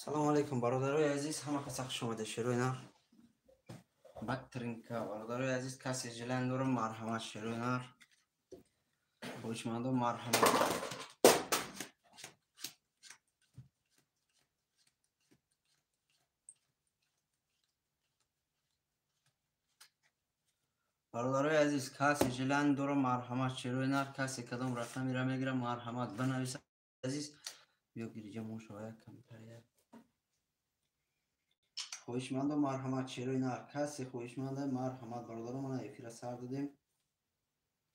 Салому алейкум, бародарои азиз, ҳама каса хуш омадед, шерои нар. Бактринка, бародарои азиз, касе желание дорам, марҳамат, шерои нар. Хоҳишмандо, марҳамат. Бародарои азиз, касе желание дорам, марҳамат, шерои нар, касе кадом рақамеро мегирам, марҳамат, бинавис азиз. Биё гириҷа мошава як камтар. Хоҳишмандо, марҳамат, шерои нар, касе хоҳишманда, марҳамат, бародаро, мана эфира сар додем.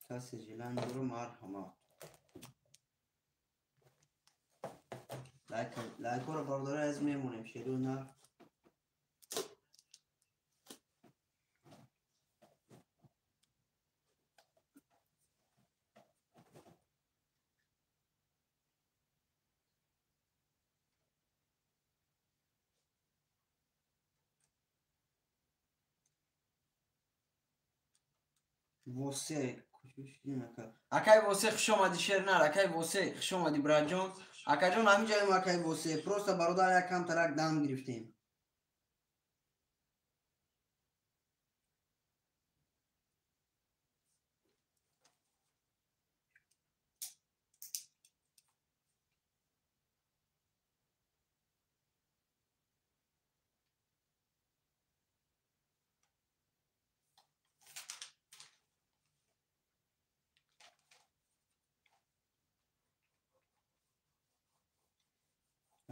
Касе желание дорам, марҳамат. Лайкҳоро, бародарои азиз, мемонем, шерои нар. Восе, акай Восе, хуш омадӣ, шер нар, акай Восе, хуш омадӣ, братҷон. Акаҷон, ҳамин ҷоем, акай Восе, просто бародар як камтарак дам гирифтем.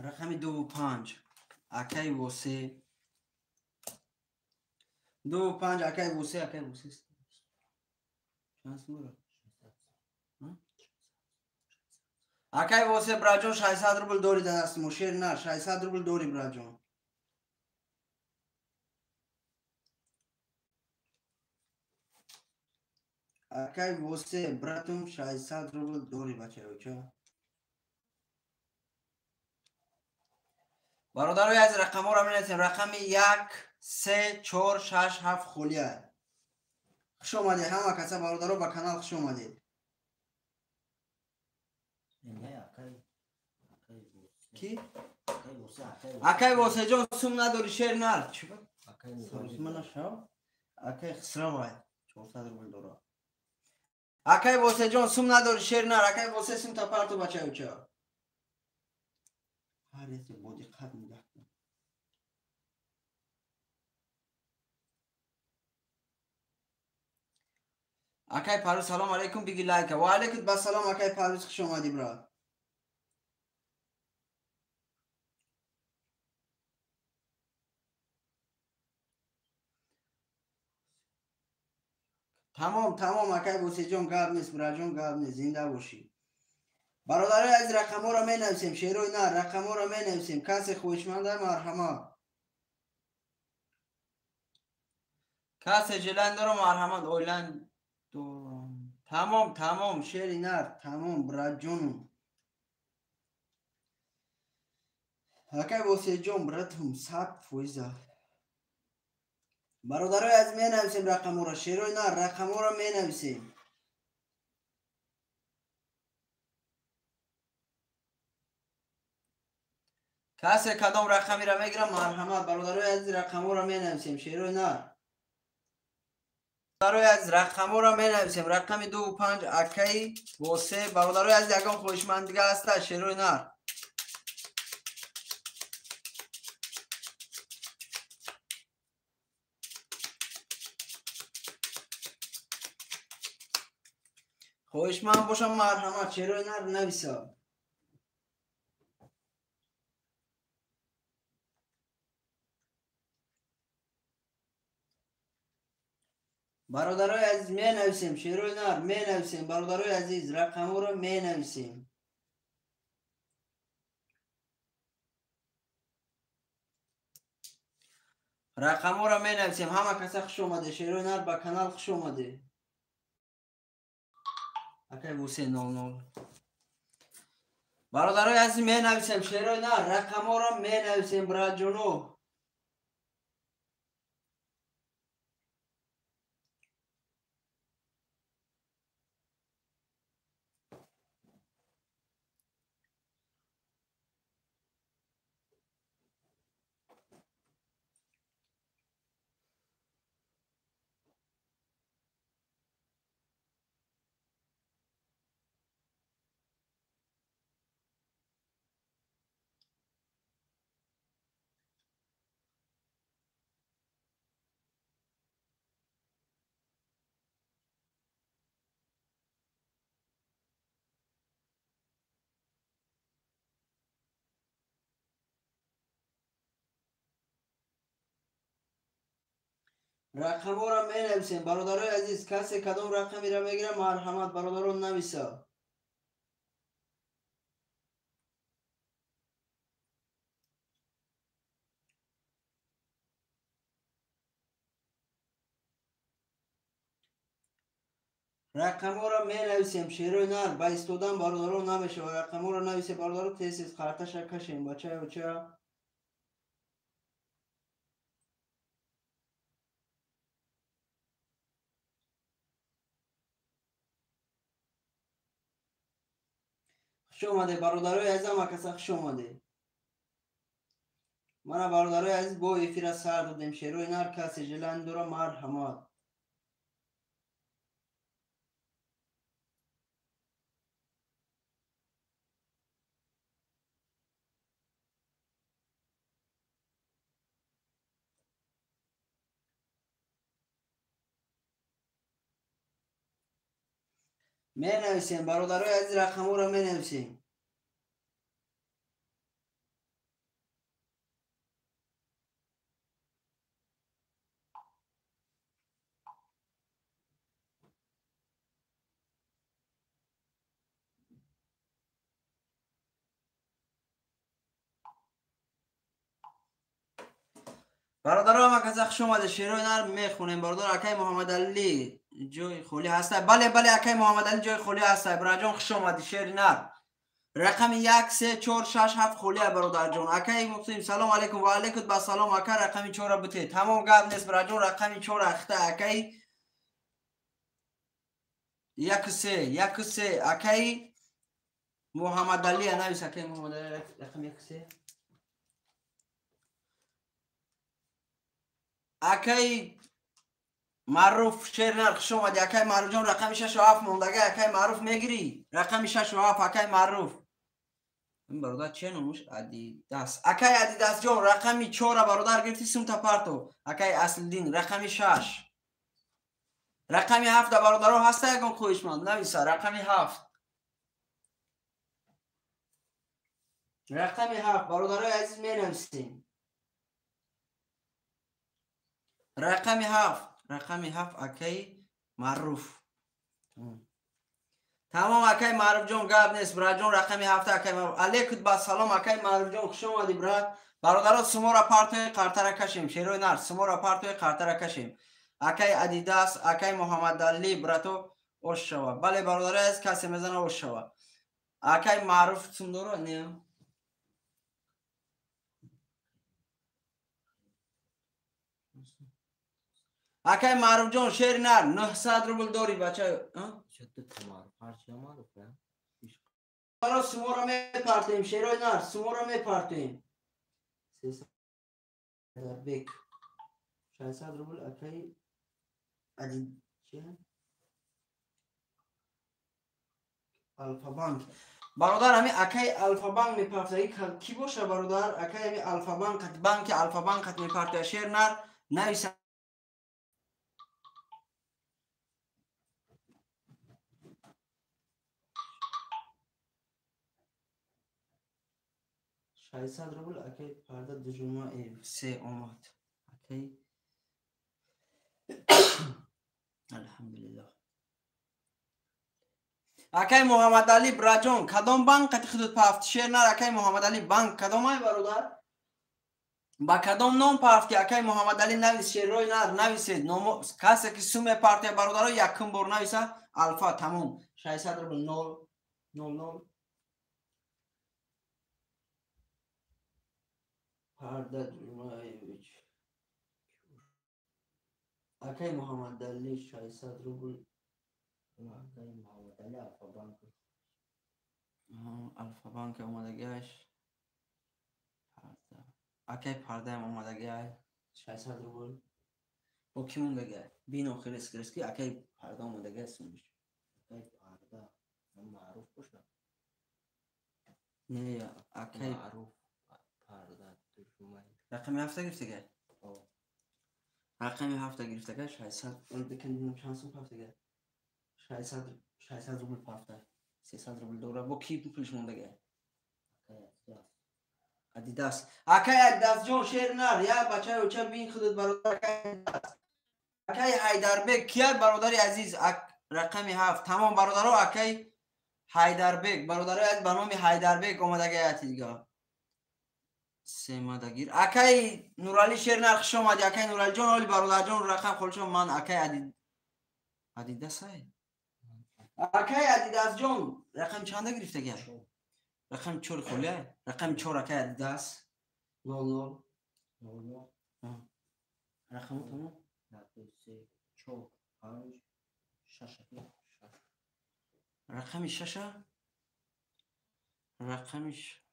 Рақами 2 5, акай Восе, 2 5, акай Восе, акай Восе, чанд сум дорад? Акай Восе, братҷон, 600 рубл дори дар дасти мо, шер нар, 600 рубл дори, братҷон. Акай Восе, братум, 600 рубл дори, бачаёча. Бародарои аз, рақамҳоро менависем. Рақами 1, 3, 4, 6, 7 холия. Хуш омадед, ҳама каса, бародаро, ба канал хуш омадед. Ки? Акай Восеҷон, сум надори, шер нар. Сарусима нашав? Акай Хисравай 400 рубл дора. Акай Восеҷон, сум надори, шер нар. Акай Восе, сум тапарту, бачаюча. Ҳар яке бо диққат нигоҳ кун. Акай Парвиз, салом алейкум, биги лайка. Ва алейкум басалом, акай Парвиз, хуш омадӣ, брат. Тамом, тамом, акай Восеҷон, гап нест, братҷон, гап нест, зинда бошӣ. Бародарои азиз, рақамҳоро менависем, шерои нар, рақамҳоро менависем. Касе хоҳишманда, марҳамат. Касе желание дорам, марҳамат, ойлан дорам. Тамом, тамом, шери нар, тамом, братҷону. Акай Восеҷон, братум, 100%. Бародарои азиз, менависем рақамҳоро, шерои нар, рақамҳоро менависем. Касе кадом рақамеро мегирам, марҳамат, бародарои азиз, рақамҳоро менависем, шерои нар. Бародарои азиз, рақамҳоро менависем. Рақами 2 5, акаи Восе. Бародарои азиз, ягон хоҳишманд дига ҳаста, шерои нар? Хоҳишманд бошам, марҳамат, шерои нар, нависам. Бародарои азиз, менависем, шерои нар, менависем, бародарои азиз, рақамҳоро менависем. Рақамҳоро менависем. Ҳама каса хуш омаде, шерои нар, ба канал хуш омаде. Акай Восе, 00. Бародарои азиз, менависем, шерои нар, рақамҳоро менависем, братҷоно. Рақамҳоро менависем, бародарои азиз. Касе кадом рақамеро мегирад, марҳамат, бародарон, нависа. Рақамҳоро менависем, шерои нар. Ба истодан, бародарон, намешавад. Рақамҳоро нависем, бародаро, тез тез қарташа кашем, бачаё ча. Хуш омаде, бародарои азизам, акаса хуш омаде. Мана, бародарои азиз, бо эфира сар додем. Шерои нар, касе желание дора, марҳамат. Менависем, бародарои азиз, рақамҳоро менависем. Бародаро, ҳама каса хуш омаде. Шерои нар мехонем, бародар. Акай Муҳаммадалӣ, ҷои холӣ ҳаста? Бале, бале, акай Муҳаммадалӣ, ҷои холӣ ҳаста. Бираҷон, хуш омадӣ. Шери нар, рақами як, се, чор, шаш, ҳафт холия, бародарҷон. Акай Муқим, салом алейкум. Ва алейкум ба салом, ака. Рақами чора бите, тамом, гап нест, бираҷон. Рақами чора ахта, акай, яку се, яку се. Акай Муҳаммадалӣ, навис, акай Муҳаммадалӣ, рақами яку се. Акай Маъруф, шернар, хуш омадӣ. Акай Маъруфҷон, рақами шашу ҳафт мондага. Акай Маъруф, мегирӣ рақами шашу ҳафт? Акай Маъруф, ин бародар че номуш? Адидас. Акай Адидасҷон, рақами чора, бародар, гирифти, сумта парто. Акай Аслиддин, рақами шаш. Рақами ҳафта, бародаро, ҳаста ягон хоҳишманд? Нависа рақами ҳафт. Рақами ҳафт, бародарои азиз, менависем. Рақами ҳафт, рақами ҳафт, акаи Маъруф. Тамом, акаи Маъруфҷон, гап нест, бираҷон. Рақами ҳафта, акаи Маъруф. Алейкум ба салом, акаи Маъруфҷон, хуш омадӣ, брат. Бародаро, сумора партои, қартара кашем. Шерои нар, сумора партои, қартара кашем. Акаи Адидас, акаи Муҳаммадалӣ, брато, ош шава. Бале, бародарои азиз, касе мезана, ош шава. Акаи Маъруф сум доро не? Акай Маъруфҷон, шери нар, 900 рубл дорӣ, бача? Суморо мепартем, шерои нар, суморо мепартем. Бек, 600 рубл, акай Алфабанк. Бародар, ҳами акай Алфабанк мепартаги кӣ боша, бародар? Акай ҳами Алфабанк, банки Алфабанк қат мепартая. Шер нар, нависа. 600 рубл, акай Парда Дужумаев, се омад, акай. Алҳамдулиллоҳ. Акай Муҳаммадалӣ, браҷон, кадом банк қати худут пафт, шер нар? Акай Муҳаммадалӣ, банк кадомай, бародар? Ба кадом ном пафти, акай Муҳаммадалӣ? Навис, шеррои нар, нависед. Касе ки сум мепартия, бародаро, якум бор нависа Алфа, тамом. 600 рубл, нол нол нол. Парда Ҷумаевич, акай Муҳаммадалӣ, 600 рубл. Акай Муҳаммадалӣ, Алфабанк. Алфабанк омадагиаш. Акай Пардаам омадагиай, 600 рубл. Бо кӣ мондагиай? Бин, охир скрски, акай Парда омадагиай сумиш. Акай Парда Маъруф боша? Не, акай Маъруф Парда Душмаев. Рақами ҳафта гирифтагай? Рақами ҳафта гирифтагай, 600. Чанд сум пафтагай? 600 рубл пафта, 300 рубл дора. Бо ки пулиш мондагай? Адидас. Акай Адидасҷон, шер нар, я бачаи оча, бин худат, бародар. Акай Адидас. Акай Ҳайдарбек кия, бародари азиз? Рақами 7. Тамом, бародаро, акай Ҳайдарбек, бародарои азиз, ба номи Ҳайдарбек омадагаяти дига. Семадагир. Акай Нурали Шернар, хуш омадӣ. Акай Нуралиҷон, оли бародарҷон, рақам холшон ман акай Адидасай. Акай Адидасҷон, рақами чанда гирифтагия? Рақами 4 холия? Рақами 4 акай Адидас. 00. 00. Рақами тамом? 1 2 3 4 5 6. Рақами 6? Рақами 6.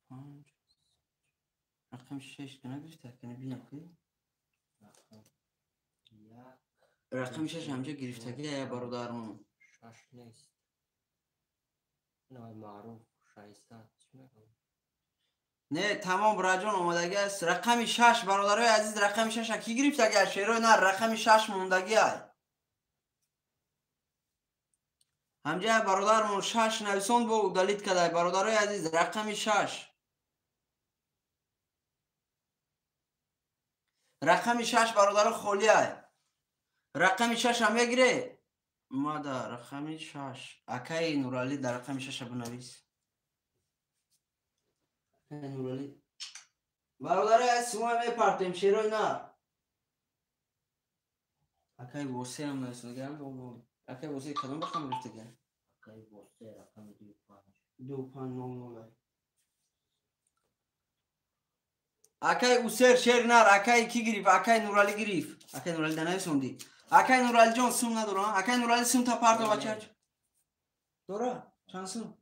5. Рақами 6 нагирифта, кани бинам ки. Рақами 6 ҳамҷа гирифтагия я бародармон. 6 нест. На маъруф 600 чӣ мегӯям? Не, тамом, браҷон, омадагӣ аст. Рақами 6, бародарои азиз, рақами 6 ки гирифтагия? Шерои нар, рақами 6 мондагия. Ҳамҷа бародармон 6 нависон бо удалить кадай. Бародарои азиз, рақами 6. Рақами 6 бародаро холия. Рақами 6 ҳам мегире? Мада рақами 6. Акаи Нурали, дар рақами 6 бинавис. Нурали. Бародарои азиз, шумо мепартем шерои нар. Акаи Восе ҳам нависонагиам. Акаи Восе кадом рақам гирифтагиам? Акаи Восе рақами 2 5. 2 5 0 0. Акаи Усер шер нар, акаи ки гирифт? Акаи Нурали гирифт. Акаи Нурали да нависонди. Акаи Нуралиҷон сум надора? Акаи Нурали сум та парто бачач. Дора? Чанд сум?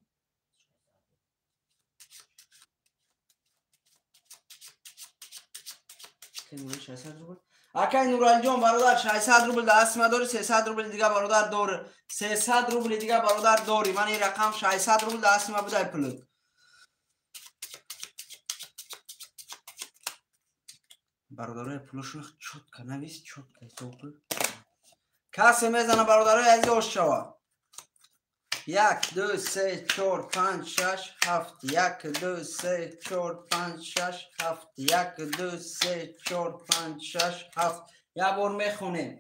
Акаи Нурали 600 рубл. Акаи Нуралиҷон, бародар, 600 рубл да астма дори, 300 рубл дига бародар дор. 300 рубл дига бародар дори. Ман ин рақам 600 рубл да астма будай пулут. Бародарои, пулошон чётко навис, чётко ҳисоб кун. Касе мезана, бародарои азиз, ош шава. 1 2 3 4 5 6 7 1 2 3 4 5 6 7 1 2 3 4 5 6 7. Як бор мехонем.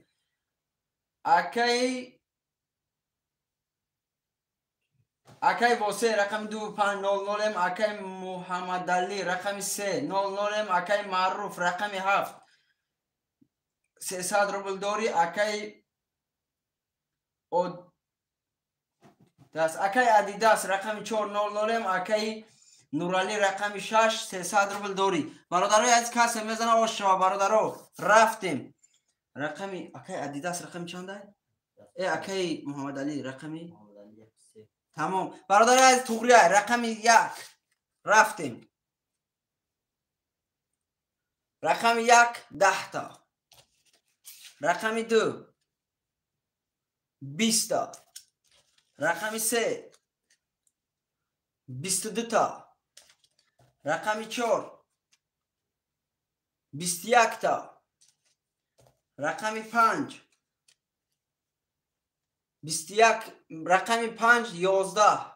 Акаи Восе рақами 2 5 0 0, акаи Муҳаммадалӣ рақами 3 0 0, акаи Маъруф рақами 7 300 рубл дори, акаи Дас, акаи Адидас рақами 4 0 0, акаи Нурали рақами 6 300 рубл дори. Бародарои азиз, касе мезана ош шава, бародаро, рафтем. Рақами акаи Адидас рақами чанда? Акаи Муҳаммадалӣ рақами. Тамом. Бародарои азиз, туғрия рақами 1. Рафтем. Рақами 1 10 та. Рақами 2 20 та. Рақами 3 22 та. Рақами 4 21 та. Рақами 5 21, рақами 5 11.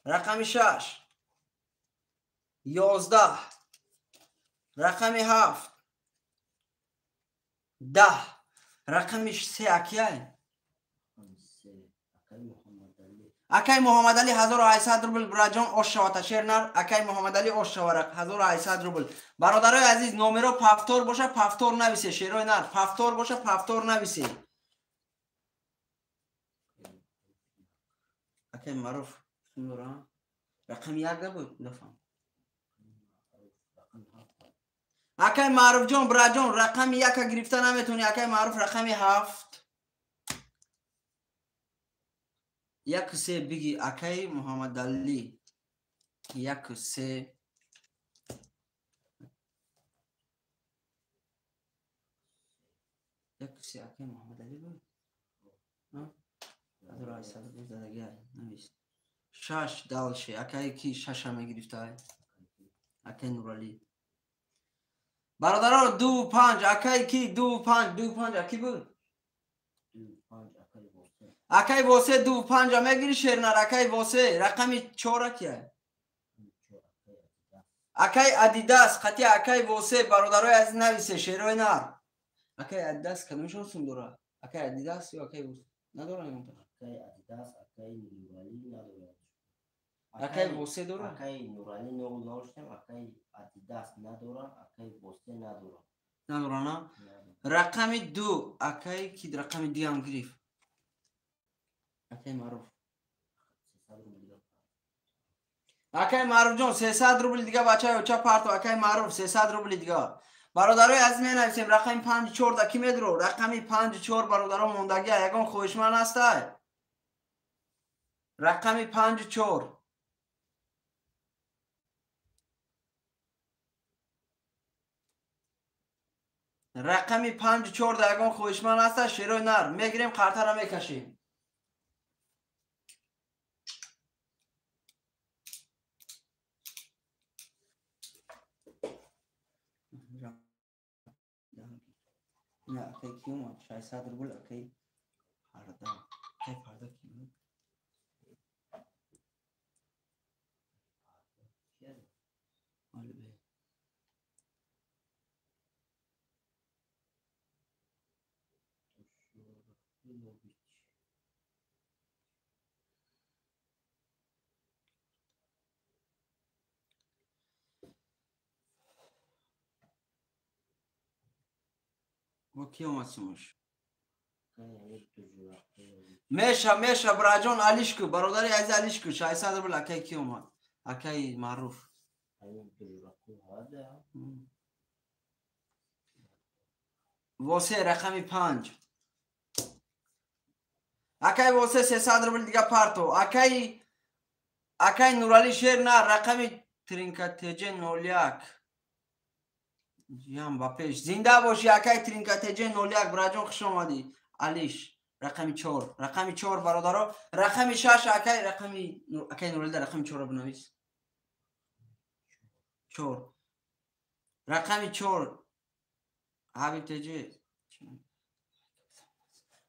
Рақами 6 11. Рақами 7 10. Рақами 3 акияй? Акай Муҳаммадалӣ 1800 рубл, браҷон, ош шавата шернар. Акай Муҳаммадалӣ ош шавара 1800 рубл. Бародарои азиз, номеро повтор боша, повтор нависе, шерои нар. Повтор боша, повтор нависе. Акай Маъруф рақами 1 набуд, нафаҳм. Акай Маъруфҷон, браҷон, рақами 1 гирифта наметавонӣ. Акай Маъруф рақами 7. 1 3 биги акай Муҳаммадалӣ. 1 3 1 3 акай Муҳаммадалӣ буд. 1800 рубл задагия навис. 6 дальше. Акай ки 6 мегирифта? Акай Нуралӣ. Бародаро, 2 5 акай ки 2 5 2 5 аки буд? 2 5 акай Восе. Акай Восе 2 5 мегири шернар, акай Восе рақами 4 акия? Акай Адидас, қати акай Восе, бародарои азиз нависе, шерои нар. Акай Адидас кадомшон сум дора? Акай Адидас ё акай Восе? Надора ягонта? Акай Адидас, акай Нурали надорад. Акай Восе дора? Акай Нурали нол ноштем, акай Адидас надора, акай Восе надора. Надора, на? Рақами 2, акай ки рақами 2 ам гирифт. Акай Маъруф. Акай Маъруф ҷон, 300 рубл дига бачаи оча парто, акай Маъруф 300 рубл дига. Бародарои азиз менависем рақами 5 4 да ки медро? Рақами 5 4 бародаро мондагия, ягон хоҳишманд ҳастай? Рақами 5 4. Рақами 5 4 да ягон хоҳишманд ҳастай? Шерои нар мегирем, қартара мекашем. Не, акай ки омад? 600 рубл акай Фарда. Акай Фарда ки омад? Албе. Ки омад сумуш? Меша, меша, браҷон Алишку, бародари азиз Алишку, 600 рубл акай ки омад? Акай Маъруф. Восе рақами 5. Акай Восе 300 рубл дига парто. Акай Нурали шер на рақами Тринка ТЖ 01. Ям ба пеш. Зинда бошӣ акай Тринка ТЖ 01, браҷон хуш омадӣ. Алиш рақами 4. Рақами 4 бародаро. Рақами 6 акай рақами акай Нурали да рақами 4-ро бинавис. 4. Рақами 4. Ҳабиб ТЖ.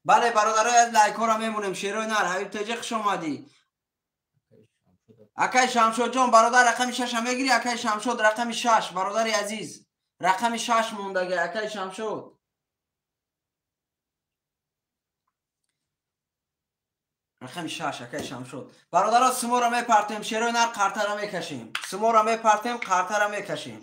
Бале бародарои аз лайкҳоро мемонем. Шерои нар Ҳабиб ТЖ хуш омадӣ. Акай Шамшодҷон бародар рақами 6-а мегирӣ? Акай Шамшод рақами 6 бародари азиз. Рақами 6 мондаги акай Шамшод. Рақами 6 акай Шамшод. Бародаро суморо мепартем, шерои нар қартара мекашем. Суморо мепартем, қартара мекашем.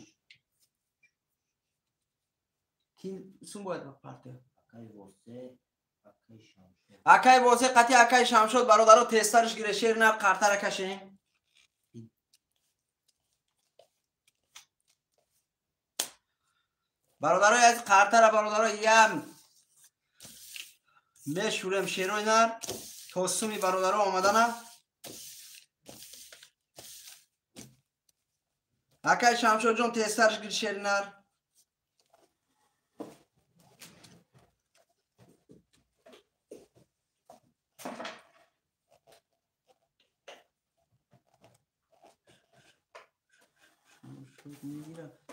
Ки сум бояд партем? Акай Восе, акай Шамшод. Акай Восе қати акай Шамшод бародаро тезтарш гире, шери нар қартара кашем. Бародарои аз қартара бародаро ям мешурем шерои нар то суми бародаро омадана. Акай Шамшодҷон тезтарш гир шери нар.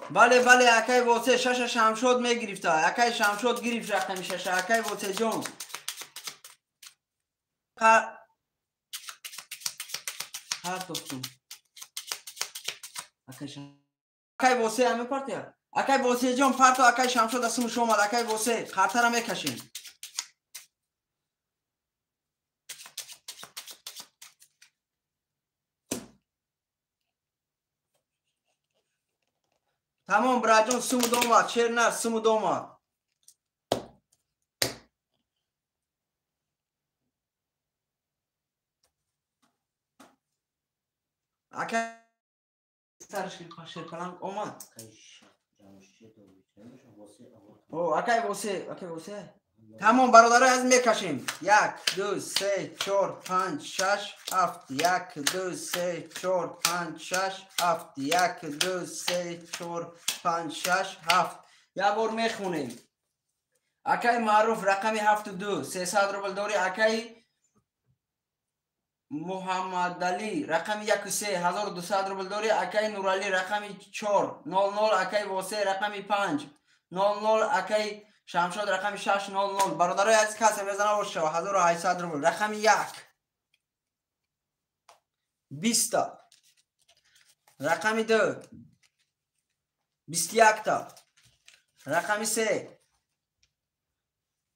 Бале, бале, акай Восе 6 Шамшод мегирифта. Акай Шамшод гирифт рақами 6. Акай Восе ҷон. Партофтум. Акай Восе ҳаме партия. Акай Восе ҷон парто, акай Шамшод асумуш омад. Акай Восе қартара мекашем. Тамом браҷон сумуд омад, шер нар сумуд омад. Акай шерпаланг омад. О, акай Восе, акай Восе. Тамом бародарои азиз мекашем. 1 2 3 4 5 6 7 1 2 3 4 5 6 7 1 2 3 4 5 6 7. Як бор мехонем. Акай Маъруф рақами 72 300 рубл дори. Акай Муҳаммадалӣ рақами 1 3 1200 рубл дори. Акай Нуралӣ рақами 4 00. Акай Восе рақами 5 00. Акай Шамшод рақами 6 00. Бародарои азиз касе мезана боша 1800 рубл. Рақами 1 20. Рақами 2 21та. Рақами 3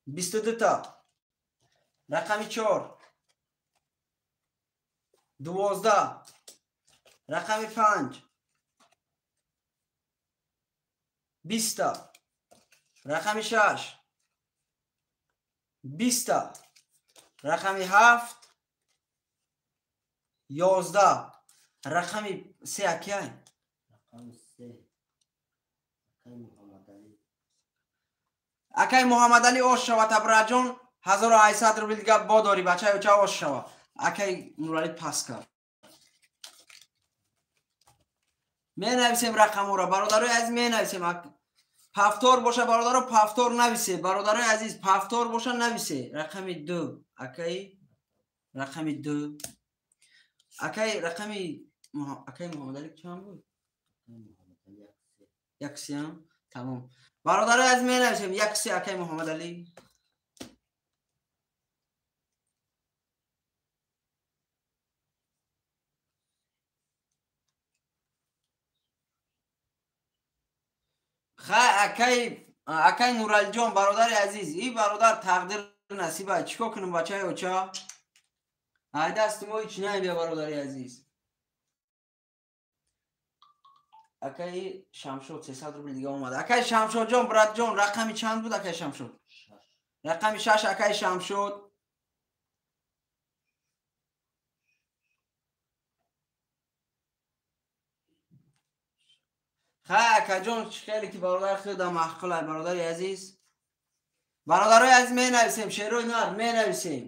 22та. Рақами 4 12. Рақами 5 20та. Рақами 6 20та. Рақами 7 11. Рақами 3 акай? Рақами 3 акай Муҳаммадалӣ. Акай Муҳаммадалӣ ош шава табраҷон 1800 рубл дига бодорӣ бачаи оча ош шава. Акай Нуралӣ пас кард. Менависем рақамҳоро бародарои азиз, менависем. Пафтор боша бародаро, пафтор нависе. Бародарои азиз, пафтор боша нависе. Рақами 2 акай, рақами 2 акай, рақами акай Муҳаммадалӣ чанд буд? 1 3. Тамом. Бародарои азиз, менависем 1 3 акай Муҳаммадалӣ. Хай акай Нуралиҷон, бародари азиз, и бародар тақдир насиба. Чӣ кор кунем бачаи оча? Ай дасти мо ҳеч намебия бародари азиз. Акаи Шамшод 300 рубл дига омад. Акаи Шамшодҷон, братҷон, рақами чанд буд акаи Шамшод? Рақами 6 акаи Шамшод. Хай акаҷон, хеле ки бародар худам маъқул ай бародари азиз. Бародарои азиз, менависем шерои нар, менависем.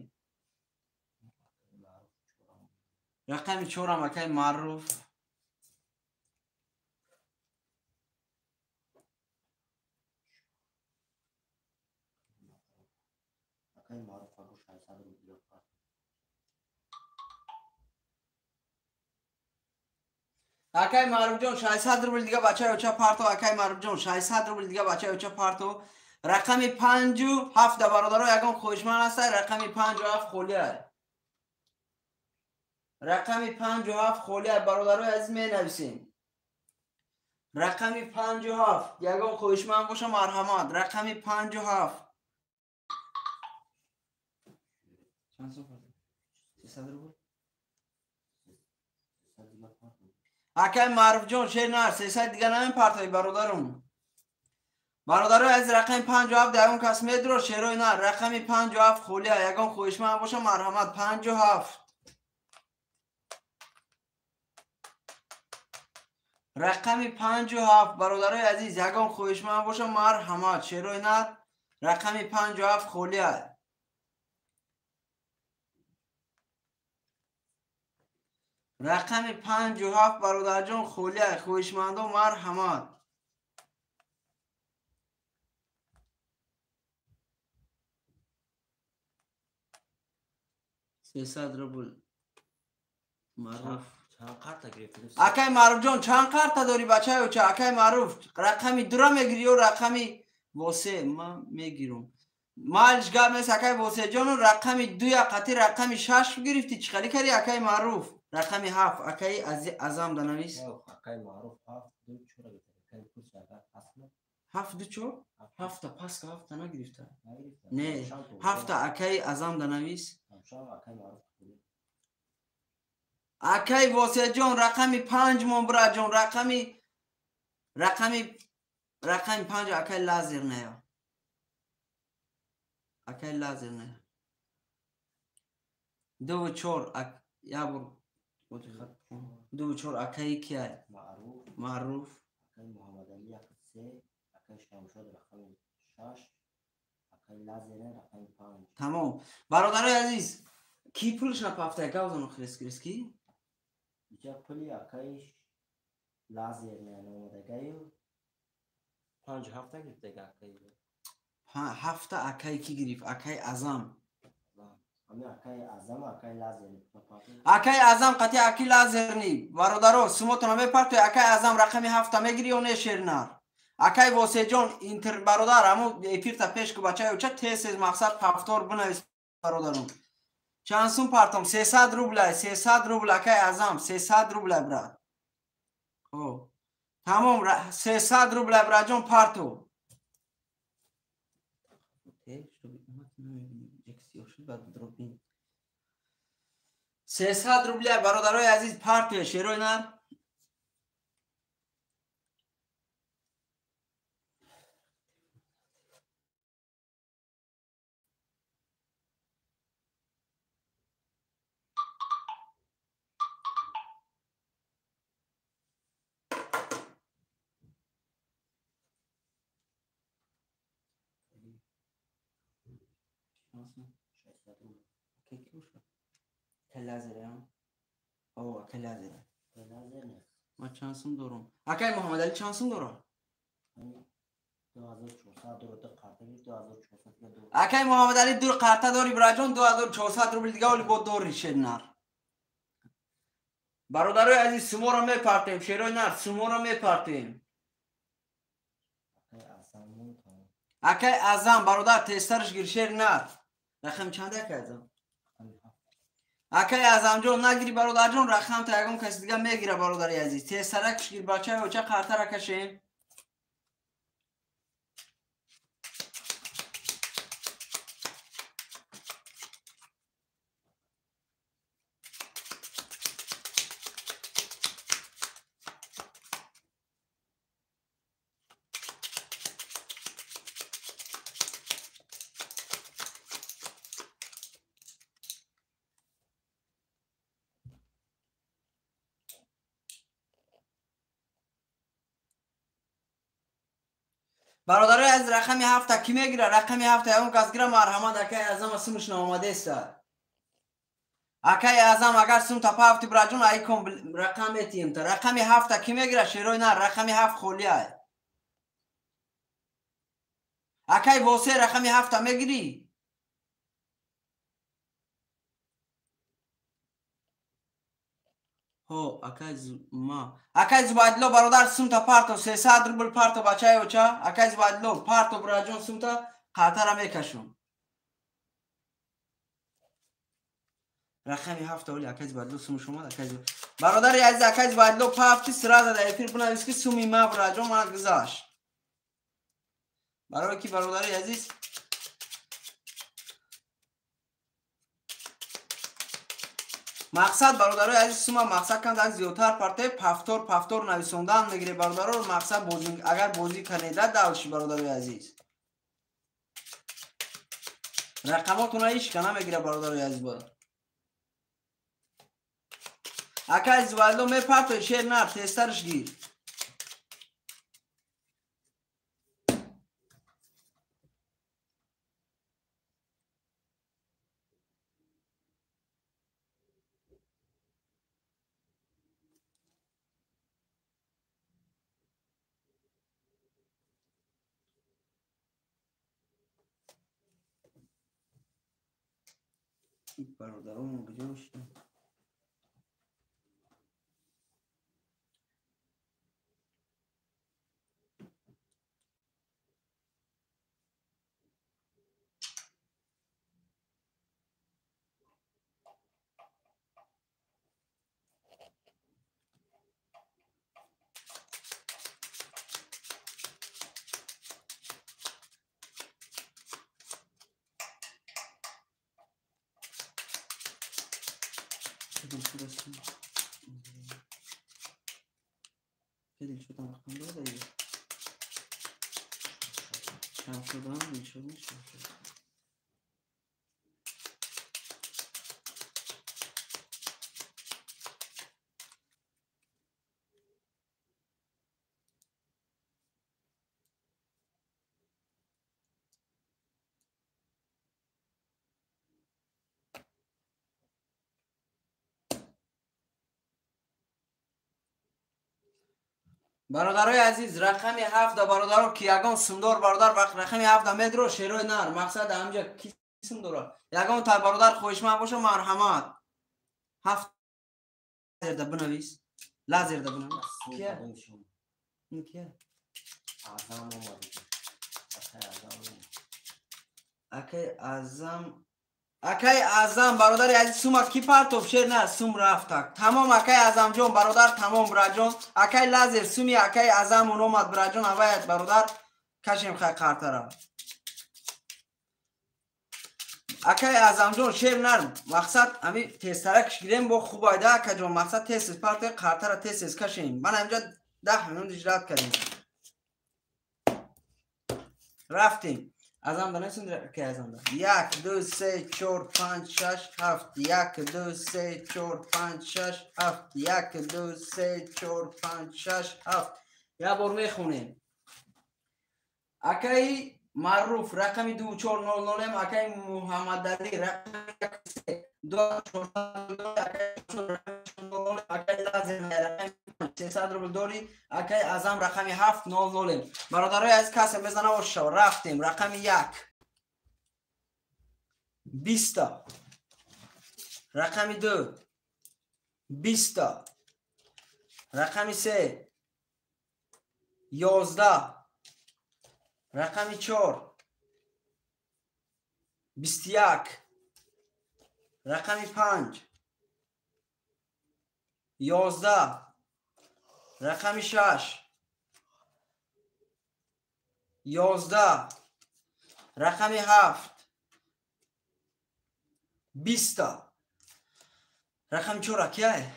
Рақами 4 акаи Маъруф. Акай Маъруф абу 600 рубл ёфт. Акай Маъруфҷон 600 рубл дига бачаи оча парто. Акай Маъруфҷон 600 рубл дига бачаи оча парто. Рақами 5 7 бародаро, ягон хоҳишманд ҳастай? Рақами 5 7 холиай. Рақами 5 7 холиай бародарои азиз, менависем. Рақами 5 7 ягон хоҳишманд боша, марҳамат. Рақами 5 7. Чанд сум? 300 рубл. Акай Маъруфҷон, шер нар, 300 дига намепартои бародарум. Бародарои азиз, рақами 5 7 ягон кас медуро шерои нар. Рақами 5 7 холия, ягон хоҳишманд боша, марҳамат. 5 7. Рақами 5 7 бародарои азиз, ягон хоҳишманд боша, марҳамат. Шерои нар, рақами 5 7 холия. Рақами 5 7 бародарҷон холия, хоҳишмандо марҳамат. 300 рубл Маъруф. Акай Маъруфҷон, чанд карта дорӣ бачаи оча? Акай Маъруф, рақами 2 мегирӣ ё рақами восе? Ман мегирам. Майлиш, гап нест акай Восеҷону, рақами 2 қати рақами 6 гирифтӣ, чӣ хеле кардӣ акай Маъруф? Рақами 7 акаи Азам данавис. Акай Маъруф 7 2 4 гирифта. Акай пурс агар пасна. 7 2 4? Ҳафта паска, ҳафта нагирифта. Не, ҳафта акаи Азам данавис. Акаи Восеҷон, рақами 5 мон браҷон, рақами 5 акаи Лазер ная. Акаи Лазер ная. 2 4 я бор 2 4 акаи киай? Маъруф. Акаи Муҳаммадалӣ 1 3, акаи Шамшод рақами 6, акаи Лазер рақами 5. Тамом. Бародарои азиз, ки пулш напафтай? Гавзану хрес гирис ки? Иҷа пули акаи Лазер наомадагаю 5 7 гирифтага акаи. Ҳафта акаи ки гирифт? Акаи Азам. Акаи Азам қати аки Лазерни. Бародаро, сумотона мепартои. Акаи Азам рақами 7 мегири ё не, шернар? Акаи Восеҷон, интер бародар, ҳамун эфирта пеш ку бачаи оча, тез тез мақсад пафтор бинавис бародарум. Чанд сум партом? 300 рубля, 300 рубл акаи Азам, 300 рубля брат. Хоб. Тамом 300 рубл браҷон парту. 300 рубля бародарои азиз партуя шерои нар. Ма чанд сум дорам? Акай Муҳаммадалӣ чанд сум дорам? Акай Муҳаммадалӣ ду қарта дори бираҷон 2400 рубл дига оли бо дори шернар. Бародарои азиз суморо мепартем, шерои нар суморо мепартем. Акай Азам бародар тезтарш гир шер нар. Рақам чанд акай Азам? Акай Азамҷон нагири бародарҷон рақам та ягон каси дига мегира бародари азиз. Тезтаракш гир бачаи оча қартара кашем. Бародарои аз рақами ҳафта кӣ мегира? Рақами ҳафта ягон кас гира марҳамат акай Азам сумш наомадеста. Акай Азам агар сум тапа ҳафти бираҷон айкон рақам метиҳем та. Рақами ҳафта кӣ мегира? Шерои нар рақами ҳафт холиай. Акай Восе рақами ҳафта мегирӣ? Ҳо, акай ма. Акай Зубайдулло бародар сумта парто 300 рубл парто бачаи оча. Акай Зубайдулло парто бираҷон сумта қартара мекашум. Рақами ҳафта оли акай Зубайдулло сумш омад акай бародари азиз акай Зубайдулло пафти сразу дар эфир бинавис ки суми ма бираҷон ман гузашт. Барои ки бародари азиз мақсад бародарои азиз сума мақсад канд аз зиёдтар парте пафтор пафтор нависондан мегире бародаро мақсад бозӣ агар бозӣ канеда давши бародарои азиз рақамотона ҳеч ка намегира бародарои азиз бо акай Зубайдулло мепарто шер нар тезтарш гир. Бародарон куҷо шуданд? Бародарои азиз рақами ҳафта бародаро ки ягон сумдор бародар вақт рақами ҳафта медро шерои нар мақсад ҳамҷа ки сум дора ягон та бародар хоҳишманд боша марҳамат ҳафт лазерда бинавис лазерда бинавис кия ин кия Азам омад. Акай Азам. Акай Азам Акай Азам бародари азиз, сума ки партов шер на сум рафтак. Тамом акай Азамҷон бародар, тамом браҷон. Акай Лазер суми акай Азам омад браҷон, аваят бародар кашем хай қартара. Акай Азамҷон шер нар мақсад ами тезтаракш гирем бо хуб айда акаҷон, мақсад тез парте қартара тез кашем. Ман ҳамҷа 10 минут иҷрат кардем. Рафтем. Азам да несун акай Азам да. 1 2 3 4 5 6 7 1 2 3 4 5 6 7 1 2 3 4 5 6 7. Я бор мехонем. Акай Маъруф рақами 2400, акай Муҳаммадалӣ рақами 13 2400, акай 00, акай Лазер рақами 300 рубл дорӣ, акай Азам рақами 700. Бародарои азиз, касе мезана ошава. Рафтем. Рақами 1 20, рақами 2 20, рақами 3 11, рақами 4 21, рақами 5 11, рақами 6 11, рақами 7 20, рақами 4 акай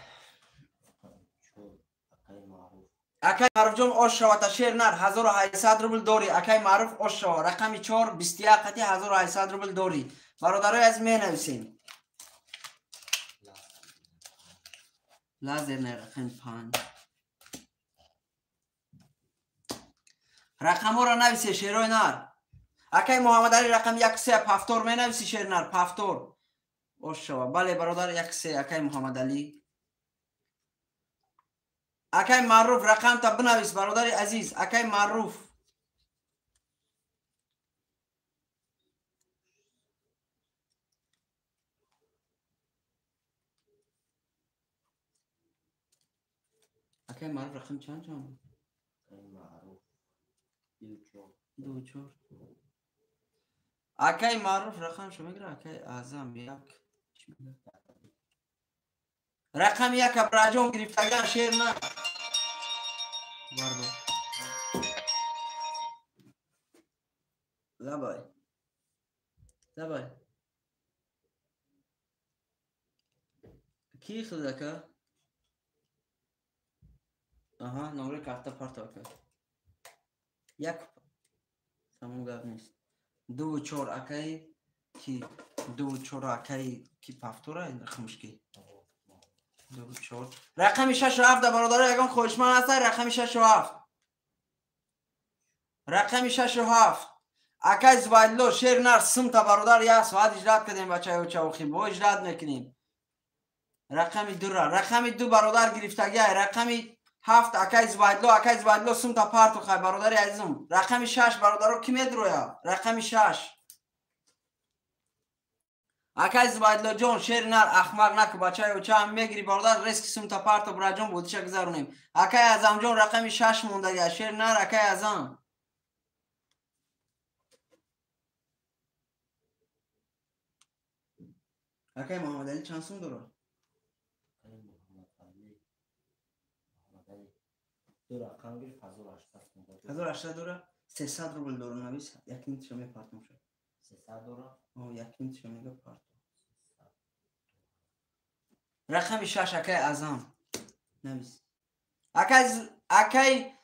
акай Маъруфҷон ош шавата шер нар 1800 рубл дорӣ. Акай Маъруф ош шава рақами 4 21 қати 1800 рубл дорӣ. Бародарои азиз менависем. Лазер не рақами 5. Рақамҳоро нависе шерои нар. Акай Муҳаммадалӣ рақами 1 3 пафтор менависи шер нар пафтор. Ош шава. Бале бародар 1 3 акай Муҳаммадалӣ. Акай Маъруф рақамта бинавис бародари азиз. Акай Маъруф. Акай Маъруф рақам чанд чанд буд? Акай Маъруф 24. 24. Акай Маъруф рақамшо мегира. Акай Азам 1 рақами 1 абраҷон гирифтаган шер на. Барбар. Лабай. Лабай. Ки хилд ака? Аҳа, номраи карта парто ака. 1 тамом гап нест. 2 4 акай ки 2 4 акай ки пафтора рақамш ки? 2 4 рақами 6 7 бародаро, ягон хоҳишманд ҳаст? Рақами 6 7. Рақами 6 7. Акай Зубайдулло шер нар сумта бародар, як соат иҷрат кардем бачаё чавхи, бо иҷрат мекунем. Рақами 2 ра, рақами 2 бародар гирифтагиай, рақами 7 акай Зубайдулло, акай Зубайдулло сумта парту хай бародари азизум. Рақами 6 бародаро ки медроя? Рақами 6. Акай Зубайдуллоҷон шер нар ахмақ наку бачаё ча мегири бародар, рески сумта парто браҷон бодиша гузаронем. Акай Азамҷон рақами 6 мондагиа шер нар акай Азам. Акай Муҳаммадалӣ чанд сум дорад? Акай Муҳаммадалӣ ду рақам гирифт 1800 сум. 1800 дорад? 300 рубл дорад навис, якинтиша мепартом шад. 300 дорад? Якинтиша мега парто. Рақами 6 акай Азам навис. Акай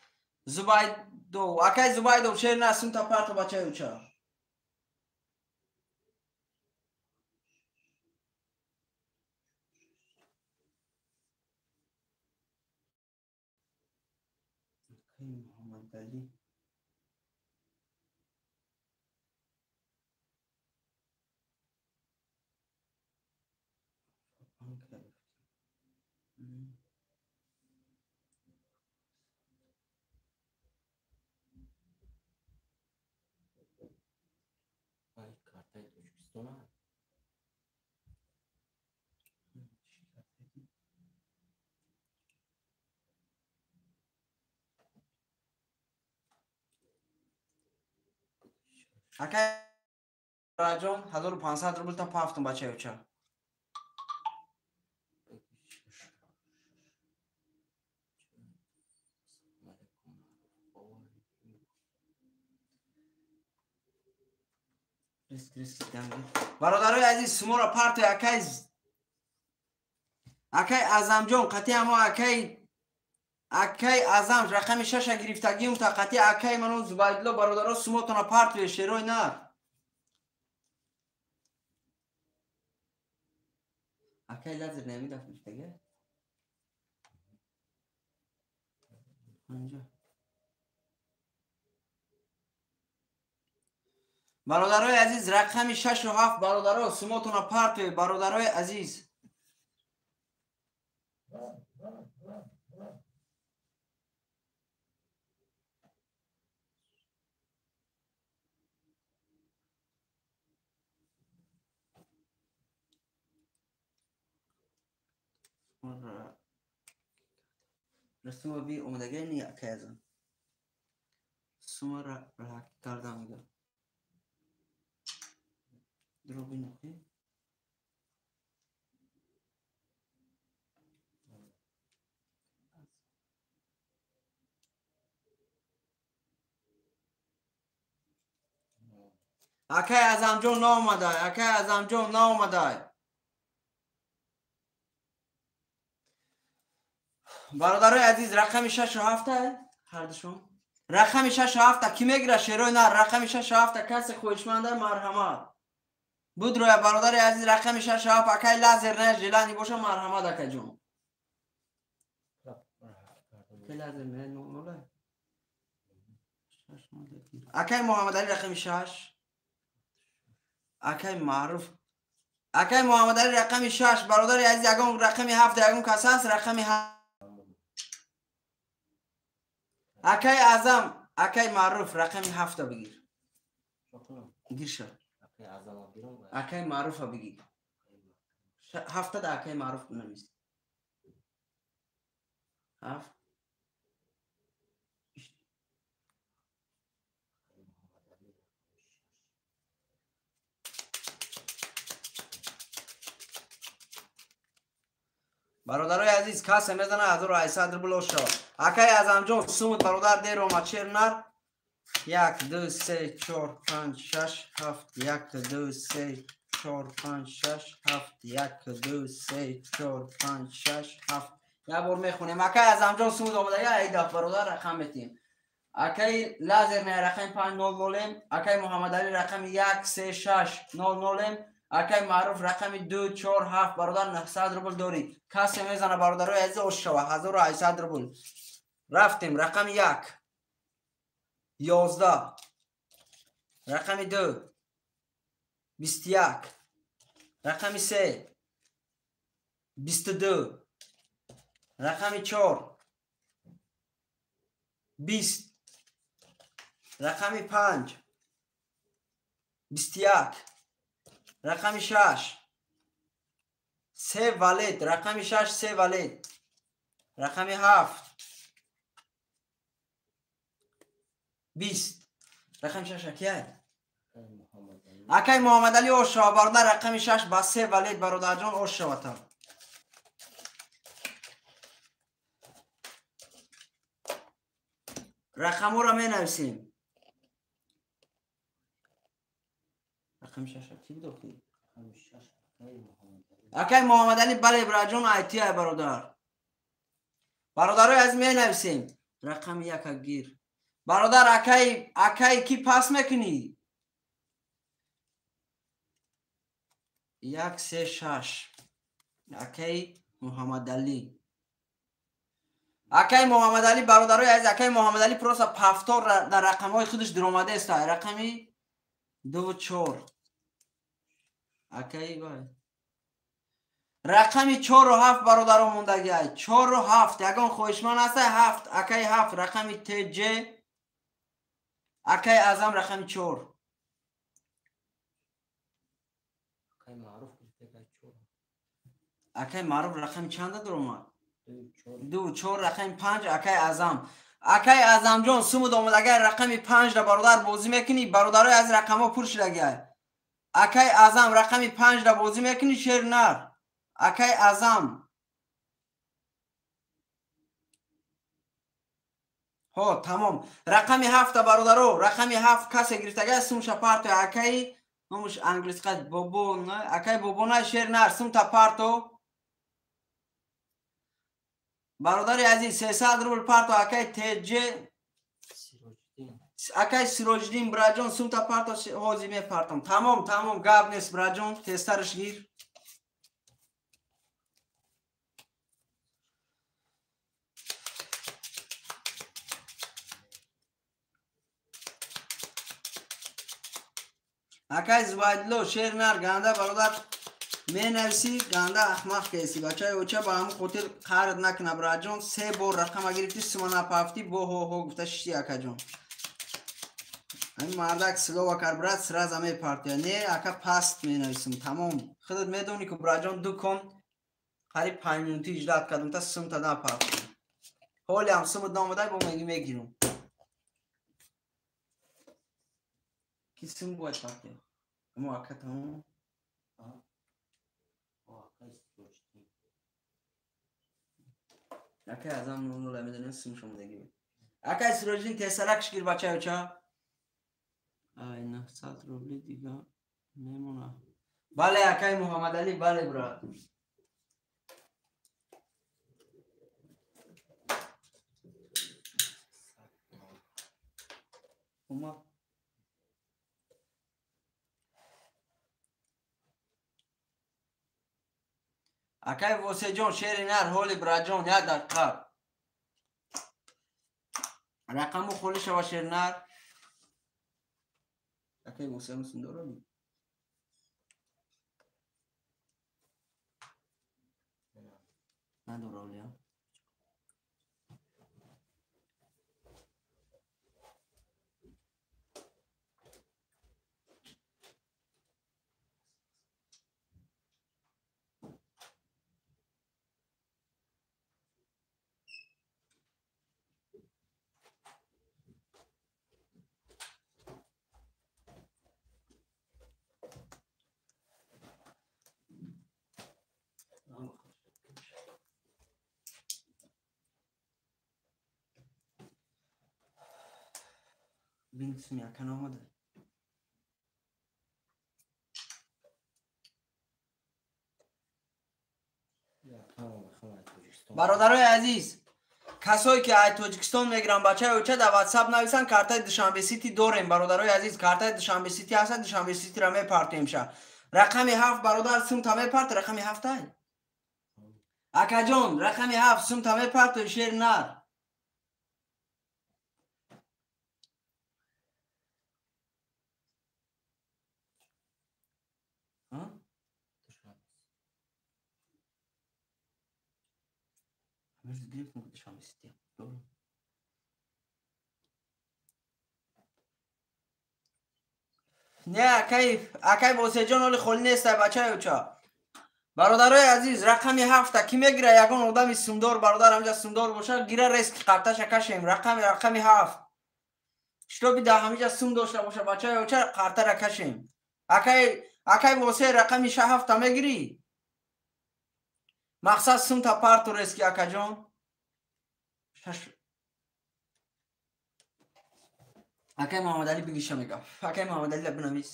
Зубайдов, акай Зубайдов шер на сумта парто бачаи уча. Акай Муҳаммадалӣ Ай картаи Тоҷикистон аст. Акай Раҷон, 1500 рубл та пафтум бачаёча. Бародарои азиз, шуморо партои акай Азамҷон қатъи ҳамо акай Азам рақами 6 гирифтагиум та қатъи акай ману Зубайдулло бародаро сумотона партои шерой нар. Акай лазер намедафт гирифтага? Анҷа. Бародарои азиз, рақами 6 ва 7 бародаро сумотона партои бародарои азиз. Расума би омадагай ни акай азам. Сума раҳак карда мега. Дроби нохи. Акай Азамҷон наомадай, акай Азамҷон наомадай. Бародарои азиз, рақами 6 ва 7 ҳардушон. Рақами 6 ва 7 ки мегира шерои нар, рақами 6 ва 7 касе хоҳишманда марҳамат. Будроя бародари азиз, рақами 6 ва 7 акай лазер не желани боша марҳамат акайҷон. Акай лазер не нолай. Акай Муҳаммадали рақами 6. Акай Маъруф. Акай Муҳаммадали рақами 6 бародари азиз, ягон рақами 7 ягон кас ҳаст рақами 7. Акай Азам, акай Маъруф рақами 7 бигир. Гирша. Акай Маъруфа бигир. 7 да акай Маъруф бинавис. 7. Бародарои азиз, касе мезана 1800 рубл ошо. Акай Азамҷон сумут бародар дер омад шер нар. 1 2 3 4 5 6 7 1 2 3 4 5 6 7 1 2 3 4 5 6 7. Як бор мехонем. Акай Азамҷон сумут омада, ай даф бародар рақам метиҳем. Акай лазер не рақами 5 0 0, акай Муҳаммадали рақами 1 3 6 0 0, акай Маъруф рақами 2 4 7 бародар 900 рубл дорӣ. Касе мезана бародарои азиз ош шава 1800 рубл. Рафтем рақами 1 11, рақами 2 21, рақами 3 22, рақами 4 20, рақами 5 21, рақами 6 3 валет, рақами 6 3 валет, рақами 7 20, рақами 6 акай? Акай Муҳаммадали ошава бародар, рақами 6 ба 3 валет бародарҷон ошавата. Рақамҳоро менависем. Рақами 6 ки буд охи? Акай Муҳаммадали бале бираҷон айти ай бародар. Бародарои азиз менависем. Рақами 1 гир. Бародар акай ки пас мекунӣ? 1 3 6. Акай Муҳаммадали. Акай Муҳаммадали бародарои азиз, акай Муҳаммадали просто пафтор дар рақамҳои худаш дуромадааст. Рақами 2 4. Акай вай. Рақами 4 ва 7 бародаро мондагӣ. 4 ва 7 ягон хоҳишманд ҳаст? 7 акай 7 рақами ТЖ. Акай Азам рақами 4. Акай Маъруф 4. Акай Маъруф рақами чанда дуромад? 2 4 рақами 5 акай Азам. Акай Азамҷон сумуд омад, агар рақами 5 ра бародар бозӣ мекунӣ, бародарои аз рақамҳо пур шудагӣ. Акай Азам рақами 5 да бозӣ мекунӣ шер нар. Акай Азам. Ҳо, тамом. Рақами 7 бародаро, рақами 7 касе гирифтага сумша парто акай номаш англисқа бобо, акай бобона шер нар сумта парто. Бародари азиз 300 рубл парто акай ТЖ акай Сироҷиддин браҷон сумта парто ҳозир мепартам. Тамом, тамом, гап нест браҷон, тезтараш гир. Акай Зубайдулло шер нар ганда бародар менависӣ ганда ахмақ кеси бачаи оча ба ҳамун хотир қард накуна браҷон. Се бор рақама гирифтӣ сума напафтӣ бо ҳо-ҳо гуфта шишти акаҷон. Ҳамин мардак слова кар брат сразу мепартоя. Не ака паст менависам тамом. Худат медонӣ ку браҷон ду кон қариб 5 минути иждат кардам та сумта напартом. Ҳолиам сумат наомадай бо меги мегирам. Ки сум бояд партоя? Мо ака тамом. Акай Азам 00 медонем сум шомадагӣ. Акай Сироҷиддин тезтарак шигир бачаи оча. Ай 900 рубли дига мемона. Бале акай Муҳаммадалӣ, бале брат. Ума акай Восеҷон шери нар ҳоли браҷон як дақиқа. Рақаму холӣ шава шер нар. Акай Восеҷон сум дора? Надора олия. Бин суми ака наомада. Бародарои азиз, касое ки аз Тоҷикистон мегиранд бачаи оча дар WhatsApp нависанд картаи Душанбе Сити дорем бародарои азиз, картаи Душанбе Сити ҳаста, Душанбе Ситиро мепартоем ша. Рақами 7 бародар сумта мепарт, рақами 7 ай. Акаҷон, рақами 7 сумта мепартои шер нар. Не акай, акай Восеҷон ҳоли холӣ нестай бачаи оча. Бародарои азиз, рақами 7 ки мегира ягон одами сумдор бародар ҳамҷа сумдор боша, гира рески қарташа кашем. Рақами 7. Шитоби дар ҳамиҷа сум дошта боша бачаи оча қартара кашем. Акай, акай Восе рақами 7 мегирӣ? Мақсад сумта парту рески акаҷон. Акай Муҳаммадалӣ бигиша мега. Акай Муҳаммадалӣ бинавис.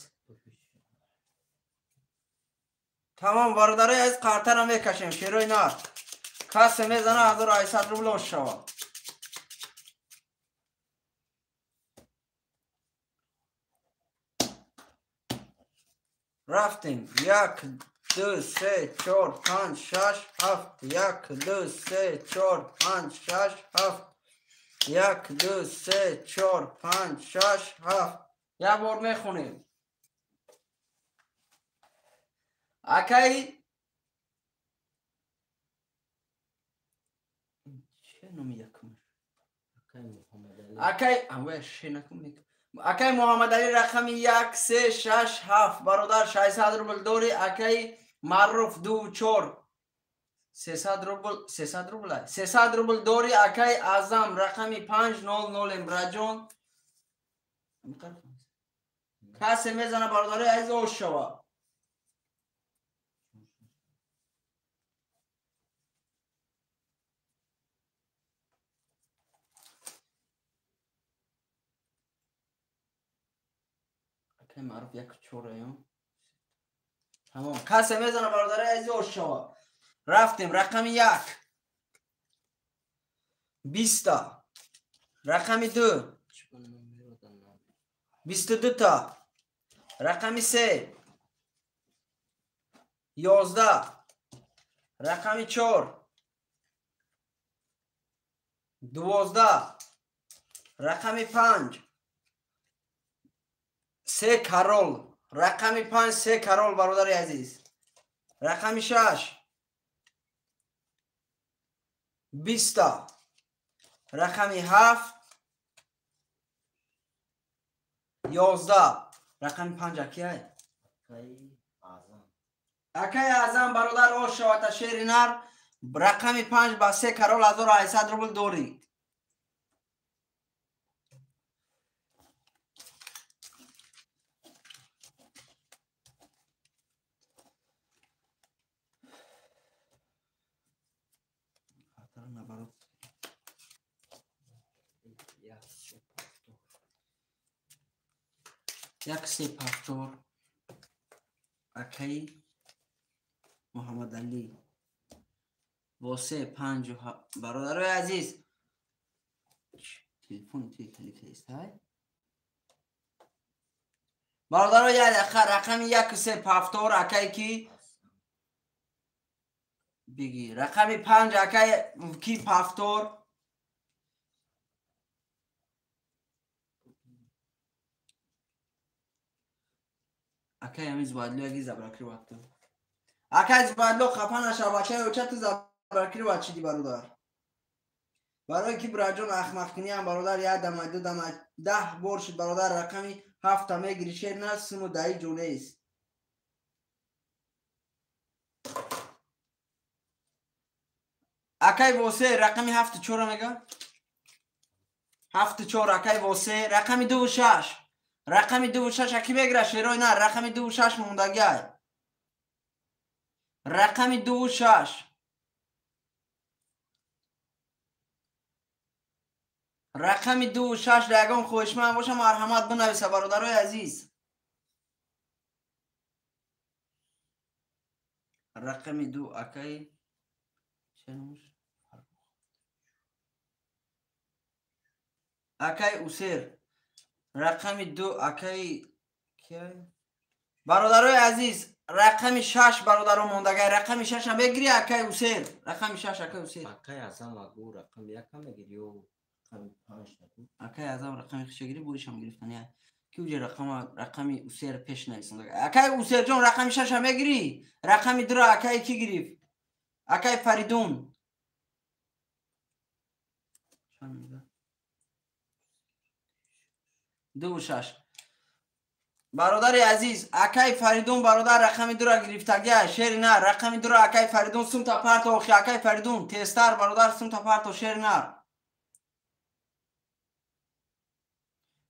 Тамом бародарои азиз қартара мекашем шерои нар. Касе мезана 1800 рубл ош шава. Рафтем. 1 2 3 4 5 6 7 1 2 3 4 5 6 7 1 2 3 4 5 6 7. Як бор мехонем. Акай чӣ номи якумаш? Акай амвай шенакум мекунам. Акай Муҳаммадалӣ рақами 1 3 6 7 бародар 600 рубл дорӣ. Акай Маъруф 2 4 300 рубл, 300 рубл, 300 рубл дорӣ. Акай Азам рақами 5 0 0 браҷон. Касе мезана бародари азиз ош шава. Акай Маъруф 1-4 ё. Тамом. Касе мезана бародари азиз ош шава. Рафтем рақами 1. 20 та. Рақами 2. 22 та. Рақами 3. 11. Рақами 4. 12. Рақами 5. 3 карол. Рақами 5 3 карол бародари азиз. Рақами 6. 20 та. Рақами 7. 11. Рақами 5 акай? Акай Аъзам бародар ош шавата шери нар. Рақами 5 ба 3 карол 1800 рубл дорӣ. Як се пафтор акай Муҳаммадалӣ бо се панҷу бародарои азиз телефони телефон бародаро як дақиқа рақами 1 3 пафтор акай ки биги рақами 5 акай ки пафтор акай ҳамин Зубайдло яги забракри вақту. Акай Зубайдло хафа нашав бачаи оча ту забракри вачиди бародар. Барои ки бираҷон ахмақкиниам бародар як дама ду дама 10 бор шуд бародар рақами 7 мегири шер на суму даи ҷо нест. Акай Восе рақами 7-4 мега? 7-4 акай Восе рақами 2-6. Рақами 2-6 аки мегира шерой на рақами 2-6 мондагиай. Рақами 2-6. Рақами 2-6 дар ягон хоҳишманд боша марҳамат бинависа бародарои азиз. Рақами 2 акай ченуш? Акай Усер. Рақами 2 акай киай? Бародарои азиз рақами 6 бародаро мондагай рақами 6 мегири акай Усер. Рақами 6 акай Усер. Акай Аъзам агу рақами 1 мегири ё рақами 5 нагу? Акай Аъзам рақами хиша гири буришам гирифтани. Ки уҷа рақами Усер пеш нависонда. Акай Усерҷон рақами 6 мегири? Рақами 2 акай ки гирифт? Акай Фаридун. Чанд мега? 2-6. Бародари азиз акай Фаридун бародар рақами 2 гирифтагия шери нар рақами 2 акай Фаридун сумта парто охи акай Фаридун тестар бародар сумта парто шери нар.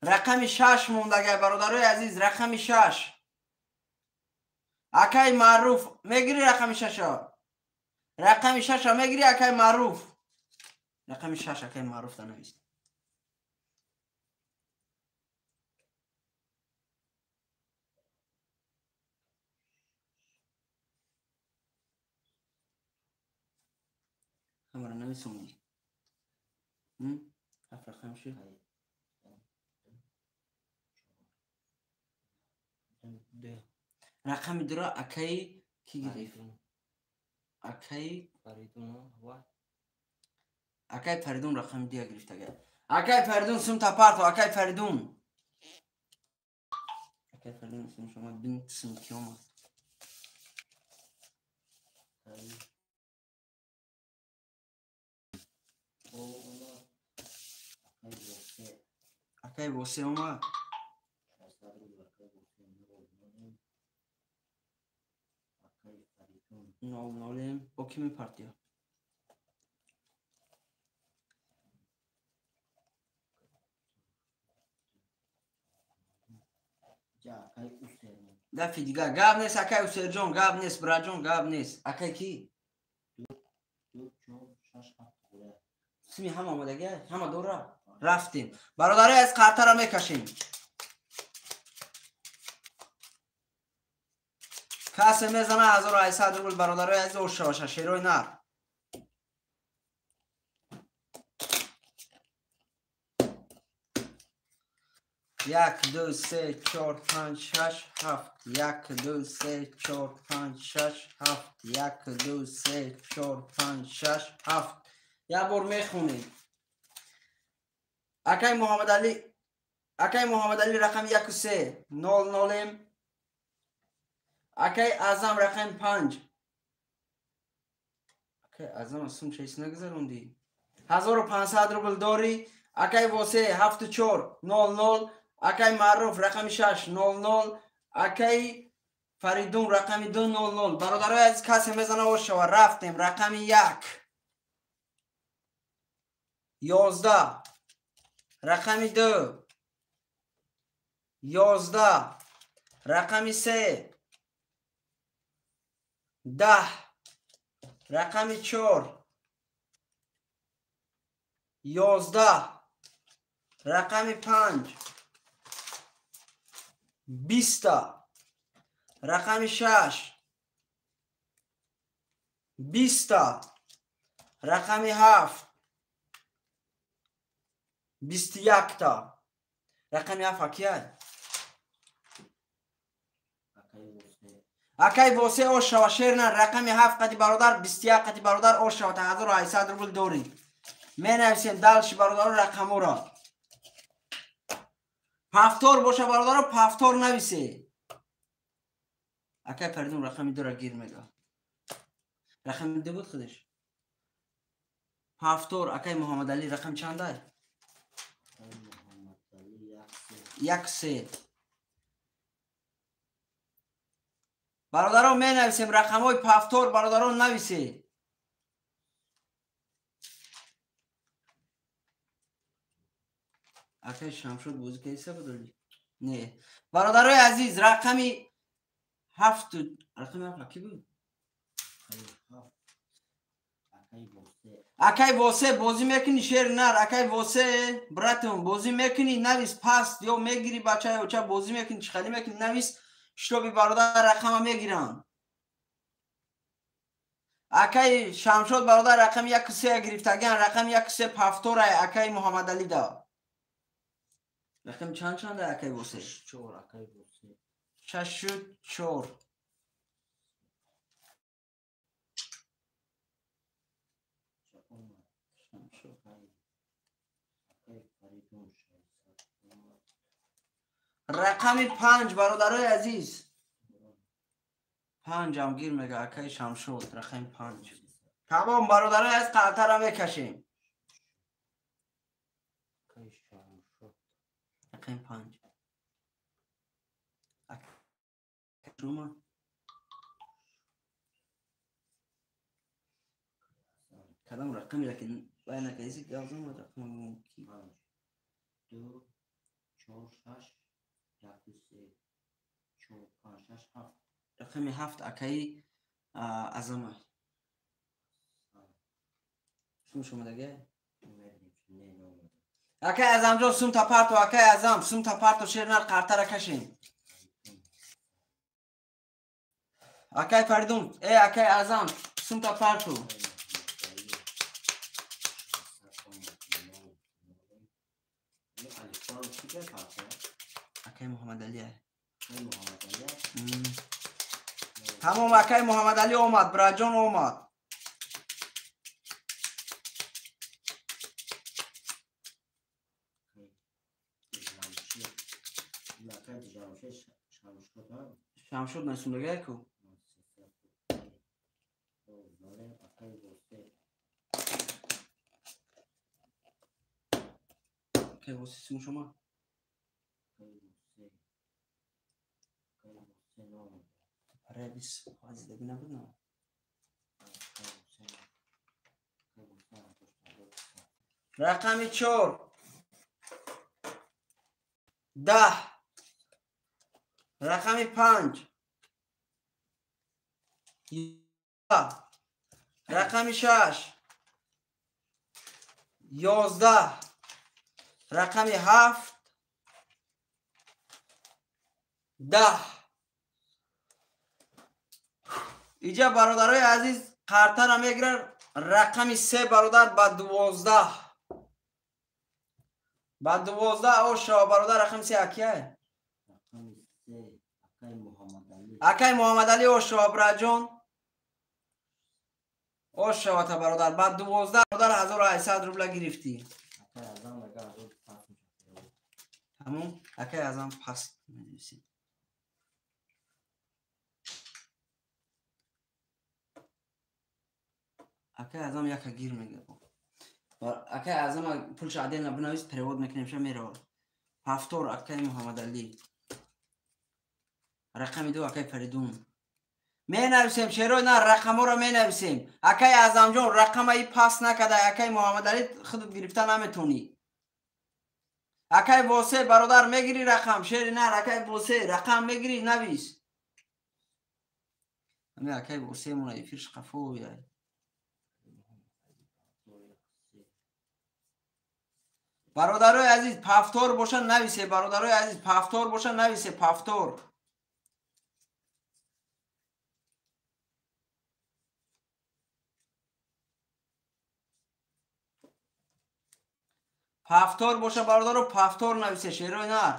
Рақами 6 мондагия бародарои азиз рақами 6. Акай Маъруф мегири рақами 6? Рақами 6 мегири акай Маъруф? Рақами 6 акай Маъруф данавист. Ҳамара нависонди. Ҳафт рақам шуд. Рақами 2 акай ки гирифт? Акай Фаридун ва акай Фаридун рақами 2 гирифтага. Акай Фаридун сумта парто акай Фаридун. Акай Фаридун сум шумо бин сум ки омад. Акай Восе омад. 0-0 бо ки мепартия? Дафи дигар гап нест, акай Усерҷон, гап нест, браҷон, гап нест. Акай ки? 2 4 6 7. Сими ҳама омадага, ҳама дора. Рафтем. Бародари аз қартара мекашем. Касе мезана 1800 рубл бародари аз ошаша шерои нар. Як, ду, се, чор, панҷ, шаш, ҳафт. Як, ду, се, чор, панҷ, шаш, ҳафт. Як, ду, се, чор, панҷ, шаш, ҳафт. Як бор мехонем. Акай Муҳаммадалӣ, акай Муҳаммадалӣ рақами 1 3 0 0. Акай Азам рақами 5. Акай Азам сум чиз нагузарондӣ. 1500 рубл дорӣ. Акай Восе 7 4 0 0. Акай Маъруф рақами 6 0 0. Акай Фаридун рақами 2 0 0. Бародарои азиз, касе мезана ошава. Рафтем. Рақами 1 11, рақами 2 11, рақами 3 10, рақами 4 11, рақами 5 20, рақами 6 20, рақами 7 21. Рақами 7 акияй. Акай Восе ошава шерна рақами 7 қати бародар 21 қати бародар ошава 1800 рубл дорӣ. Менависем далши бародаро рақаморо. Пафтор боша бародаро, пафтор нависе. Акай Фаридун рақами 2 ра гир мега. Рақами 2 буд худаш. Пафтор акай Муҳаммадалӣ рақам чандай? 1 3. Бародарон менависем рақамҳои пафтор, бародарон нависе. Акай Шамшод бозӣ кардиса будоли? Не. Бародарои азиз, рақами 7, рақами 7 ки буд? Акай Восе бозӣ мекунӣ шер нар, акай Восе братон бозӣ мекунӣ, навис паст ё мегирӣ бача ё ча бозӣ мекунӣ, чӣ хеле мекунӣ, навис шитоби бародар рақама мегирам. Акай Шамшод бародар рақами 1 3 гирифтаган, рақами 1 3 пафторай акай Муҳаммадалӣ да. Рақами чанд чанда акай Восе? 4 акай Восе. 6 4. Рақами 5 бародарои азиз. 5 ҳам гир мега акай Шамшод, рақами 5. Тамом бародарои аз қалтара мекашем. Рақами 5. Шума кадом рақами ки вай накаиси гавзам рақами ки 2 4 6 1 3 4 5 6 7. Рақами 7 акаи Азама. Сум шумадаге? Акай Азамҷон сум тапарто, акай Азам сум тапарто, шернар қартара кашем. Акай Фаридун, акай Азам сум тапарто. Акай Муҳаммадалӣ. Тамом акай Муҳаммадалӣ омад, браҷон омад. Шамшод насундагай ку? Акай Восе сум шума? Ребис, зиндагӣ набуд на? Рақами 4 10 Рақами 5. Рақами 6. 11. Рақами 7. 10. Иҷа бародарои азиз қартара мегиранд рақами 3 бародар ба 12. Ба 12 ошава бародар рақами 3 акияй? Рақами 3 акай Муҳаммадалӣ. Акай Муҳаммадалӣ ошава браҷон. Ошавата бародар ба 12 бародар 1800 рубла гирифтӣ. Акай Азам агар 1500 мешавад. Тамом, акай Азам пас менависем. Акай Азам яка гир мега. Акай Азам пулша отдельно бинавис, перевод мекунем ша мерава. Ҳафтор акай Муҳаммадалӣ. Рақами 2 акай Фаридун. Менависем шерои на рақамҳоро менависем. Акай Азамҷон рақамаи пас накарда акай Муҳаммадалӣ худат гирифта наметонӣ. Акай Восе бародар мегирӣ рақам шери нар акай Восе рақам мегирӣ навис. Ами акай Восе мона эфирш қафо ояй. Бародарои азиз пафтор боша нависе бародарои азиз пафтор боша нависе пафтор. Пафтор боша бародаро пафтор нависе шерои нар.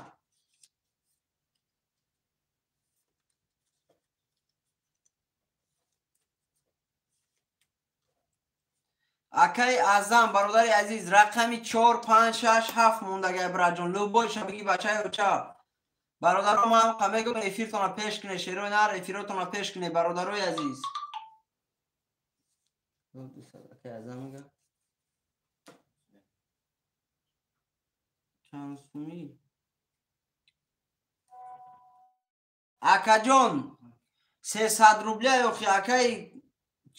Акай Азам бародари азиз рақами 4 5 6 7 мондагай браҷон любойша биги бачаи оча. Бародаро ман ҳам мегӯям эфиртона пеш куне шерои нар эфиротона пеш куне бародарои азиз. Акай Азам мега. Чанд сумӣ? Акаҷон 300 рубля ёхи акай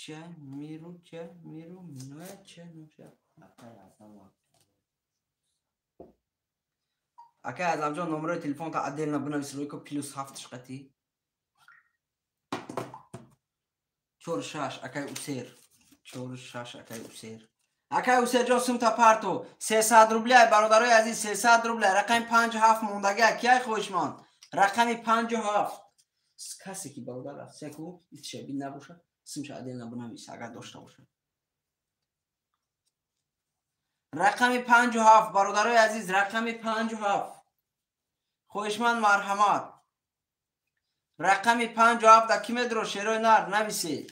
ча миру ча миру миноя ча нуша. Акай Азам. Акай Азамҷон номерои телефонта отдельно бинавис рӯйко плюс 7 шқати. 4 6 акай Усер. 4 6 акай Усер. Акай Усерҷон сумта парто 300 рубля бародарои азиз 300 рубля рақами 5 7 мондага кияй хоҳишманд рақами 5 7 касе ки бародар рафтсеку итша бин набоша сумша отдельно бинавис агар дошта боша. Рақами 5 7 бародарои азиз рақами 5 7 хоҳишманд марҳамат. Рақами 5 7 да ки медро шерои нар нависед.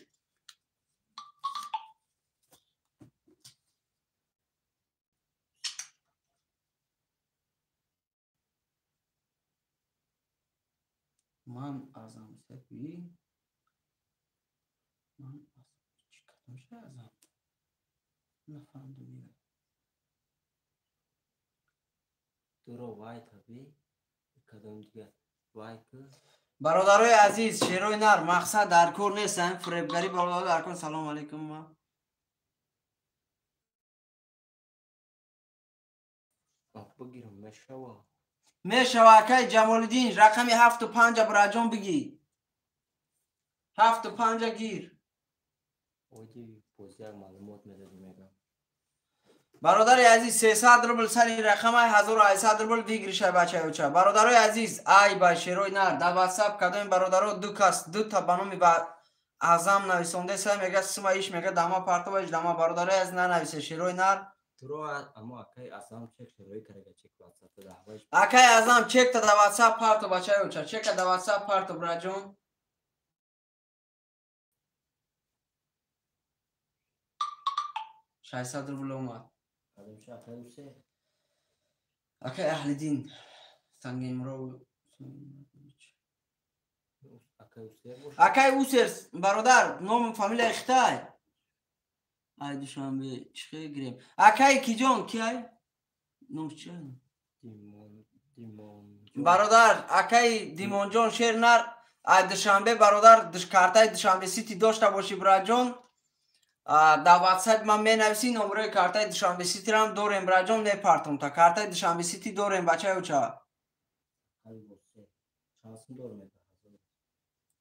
Ман Азам сепи. Ман Азам чӣ кардам ша Азам? Нафаҳмидам. Дуро вай таби кадом дига вай ку. Бародарои азиз шерои нар мақсад дар кор нест ҳамин фиребгарӣ бародаро дар кор. Салом алейкум. Ма бигирам мешава. Мешава акай Ҷамолиддин рақами 7 5 браҷон бигӣ. 7 5 гир. Оди бозияк маълумот медодӣ мегам. Бародари азиз 300 рубл сари рақамай 1800 рубл выигрышай бачаёча. Бародарои азиз ай ба шерои нар дар WhatsApp кадоми бародаро ду кас ду та ба номи ба Азам нависондаеса мега сума иш мега дама партова иш дама бародарои азиз нанависе шерои нар. Туро амо акай Азам чек шерои карага чек WhatsApp да ҳаваш. Акай Азам чекта дар WhatsApp парто бачаёча чека дар WhatsApp парто браҷон. 600 рубл омад. Акай Аҳлиддин Сангимров. Акай Усер бародар ному фамилияи хитай. Ай Душанбе чӣ гирем? Акай киҷон киай? Номш чи? Бародар акай Димонҷон шер нар ай Душанбе бародар картаи Душанбе Сити дошта бошӣ браҷон. Дар WhatsApp ман менависӣ номерои картаи Душанбе Ситирам дорем браҷон мепартом та картаи Душанбе Сити дорем бачаёча.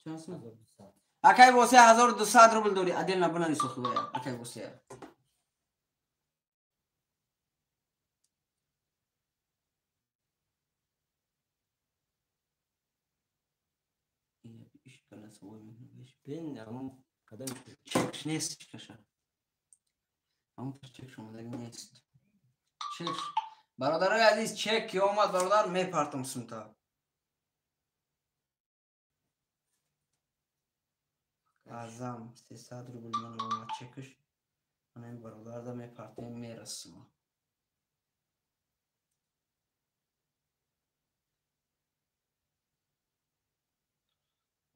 Чанд сум? Акай Восе 1200 рубл дори. Отдельно бинавис охибая. Акай Восе. Чекш нест каша. Ҳамон чекш омадаги нест. Чекш. Бародарои азиз, чек ки омад, бародар, мепартам сумта. Азам 300 рубл ман омад чекш. Ман ин бародарда мепартем, мерасам.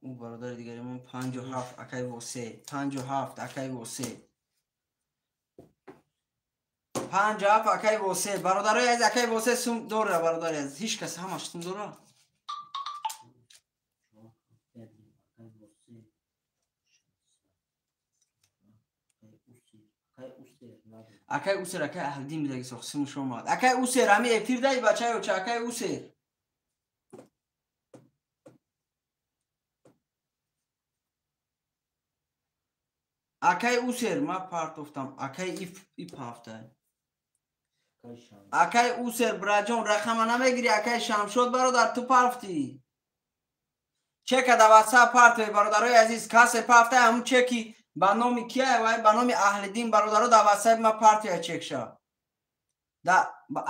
Ӯ бародари дигаримон 57 акай Восе, 57 акай Восе. 57 акай Восе. Бародарои азиз, акай Восе сум дора, бародари азиз. Ҳеҷ кас ҳамаш сум дора. Акай Усер, акай Аҳлиддин бидаги сох сумуш омад. Акай Усер, ҳами эфир даи бачаё ча акай Усер. Акай Усер, ма партофтам. Акай и пафта. Акай Усер, браҷон, рақама намегири, акай Шамшод, бародар, ту парфтӣ. Чека да ватсап партове, бародарои азиз, касе пафта, ҳамун чеки ба номи кия, вай ба номи Аҳлиддин, бародаро, да ватсап ма партия чекша. Да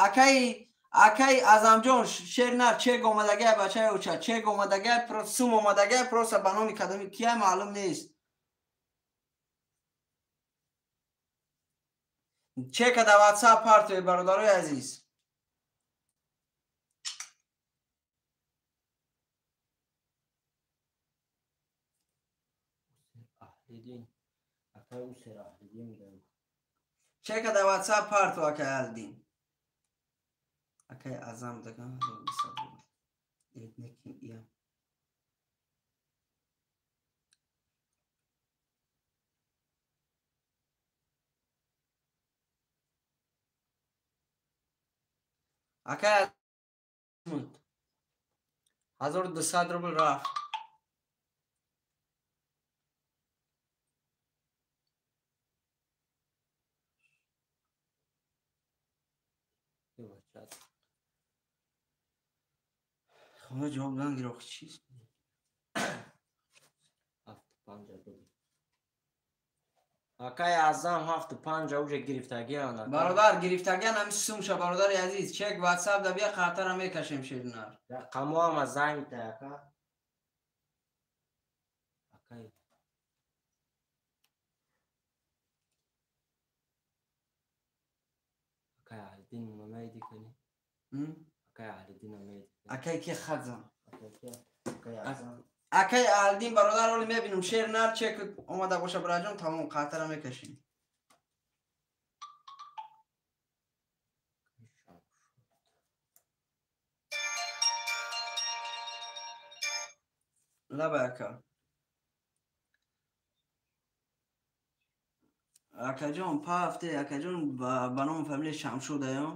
акай Азамҷон, шернар чек омадагай, бачаи оча, чек омадагай, сум омадагай, просто ба номи кадоми кия маълум нест. Чека да ватсап партове, бародарои азиз. Чека да ватсап партов, акай Аҳлиддин. Акай Азам даган 1200 рубл. Неким иям. Акай 1200 рубл рафт. Хона ҷавоб нагир, охи чиз? 75 дод. Акай Азам 75 уже гирифтагиан. Бародар, гирифтагиан ҳами сумша, бародари азиз, чек ватсап да бия, қартара мекашем шернар. Рақамо ҳама занг та ака. Акай Акай Аҳлиддин намейди кани? Акай Аҳлиддин намейди. Акай ки хадзам. Акай Азам. Акай Аҳлиддин, бародар, оли мебинум шернар чек омада боша, браҷон, тамом қартара мекашем. Лаба ака. Акаҷон, пафте, акаҷон, ба номи фамилияи Шамшод аё.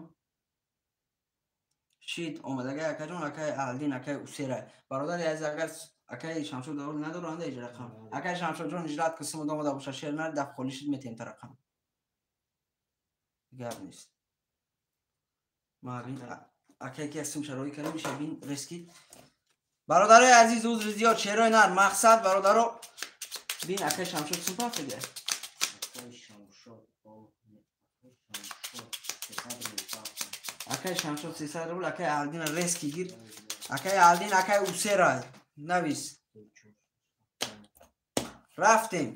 Шит омадагай акаҷон, акай Аҳлиддин, акай Усера. Бародари азиз, агар акай Шамшод надоранда иҷ рақам. Акай Шамшодҷон, иҷрат ки сумуд омада боша, шернар даф холӣ шид, метем та рақам. Гап нест. Ма бин акай ки сум шарои кардем, иша бин рески. Бародарои азиз, узри зиёд, шерои нар, мақсад бародаро, бин акай Шамшод сум пафтага. Акай Шамшод 300 рубл, акай Аҳлиддин рески гир. Акай Аҳлиддин, акай Усера навис. Рафтем.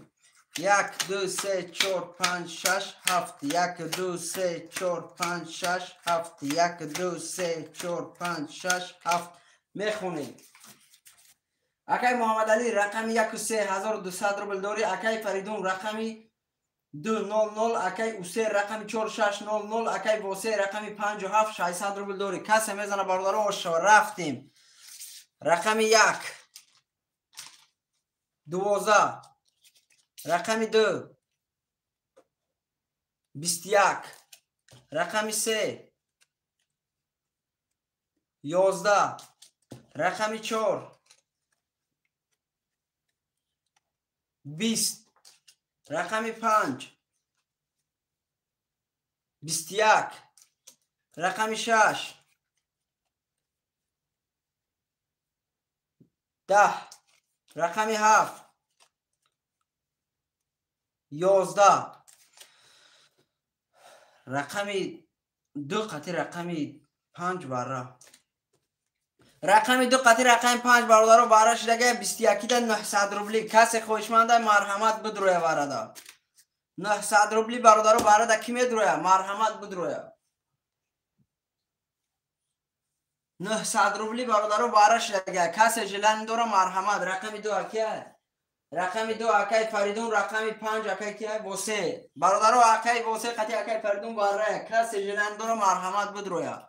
1 2 3 4 5 6 7 1 2 3 4 5 6 7 1 2 3 4 5 6 7 мехонем. Акай Муҳаммадалӣ рақами 1 3 1200 рубл дорӣ. Акай Фаридун рақами 200, акай Усер рақами 4600, акай Восе рақами 57 600 рубл дорӣ. Касе мезана, бародаро, ошо рафтем. Рақами 1 12, рақами 2 21, рақами 3 11, рақами 4 20, рақами 5 21, рақами 6 10, рақами 7 11, рақами 2 қати рақами 5 бара. Рақами 2 қати рақами 5 бародаро бара шидага 21 да 900 рубли. Касе хоҳишманда марҳамат бидроя барада. 900 рубли бародаро барада ки медроя? Марҳамат бидроя. 900 рубли бародаро бара шидага. Касе желание дора марҳамат. Рақами 2 акия? Рақами 2 акай Фаридун, рақами 5 акай кия? Восе. Бародаро акай Восе қати акай Фаридун бара. Касе желание дора марҳамат бидроя.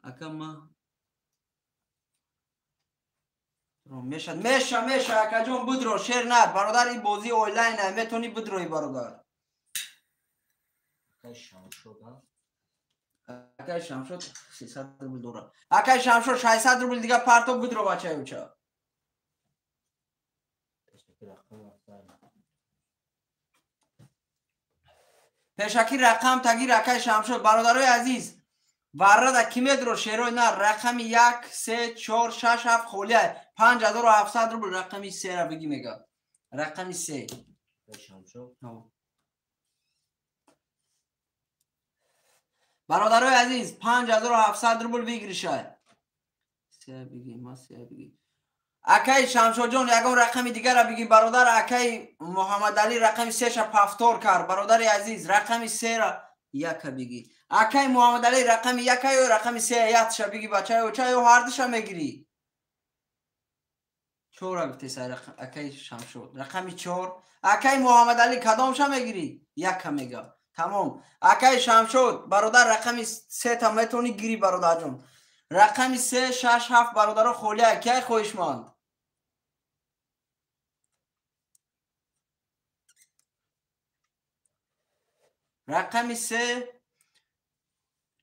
Ака ма меша меша меша акаҷон бидро шер нар бародар, ин бозии онлайн метавонӣ бидрои бародар. Акай Шамшод, акай Шамшод 300 рубл дора. Акай Шамшод 600 рубл дига парто бидро бачаи уча. Пешаки рақам тагир акай Шамшод. Бародарои азиз, варрада ки медро шерой нар рақами 1 3 4 6 7 холия 5700 рубл. Рақами 3 ра биги мега. Рақами 3. Бародарои азиз, 5700 рубл выигрышай. 3 биги, ма 3 биги. Акай Шамшодҷон ягон рақами дигара биги бародар. Акай Муҳаммадалӣ рақами 3 ша пафтор кард. Бародари азиз, рақами 3 ра яка биги. Акай Муҳаммадалӣ рақами яка ё рақами 3 ятша биги бача ё ча ё ҳардуша мегирӣ. 4 гуфтесай акай Шамшод. Рақами 4. Акай Муҳаммадалӣ кадомша мегирӣ? Яка мега. Тамом. Акай Шамшод бародар рақами 3 та метавонӣ гирӣ бародарҷон. Рақами 3 6 7 бародаро холия. Кай хоҳишманд? Рақами 3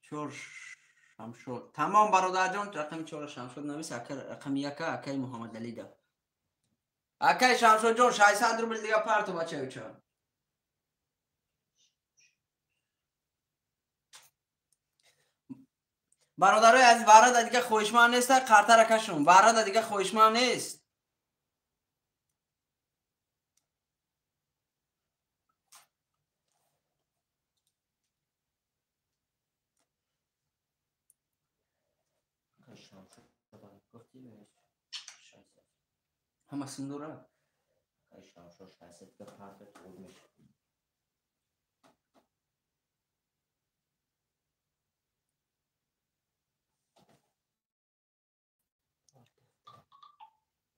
4 Шамшод. Тамом бародарҷон, рақами 4 Шамшод навис, ака рақами 1 акай Муҳаммадалӣ да. Акай Шамшодҷон 600 рубл дига парто бачаюча. Бародарои азиз, варада дига хоҳишманд нест, қартара кашум. Варада дига хоҳишманд нест. Ҳама син дора? Акай Шамшод 600 га парто туғур мешавад.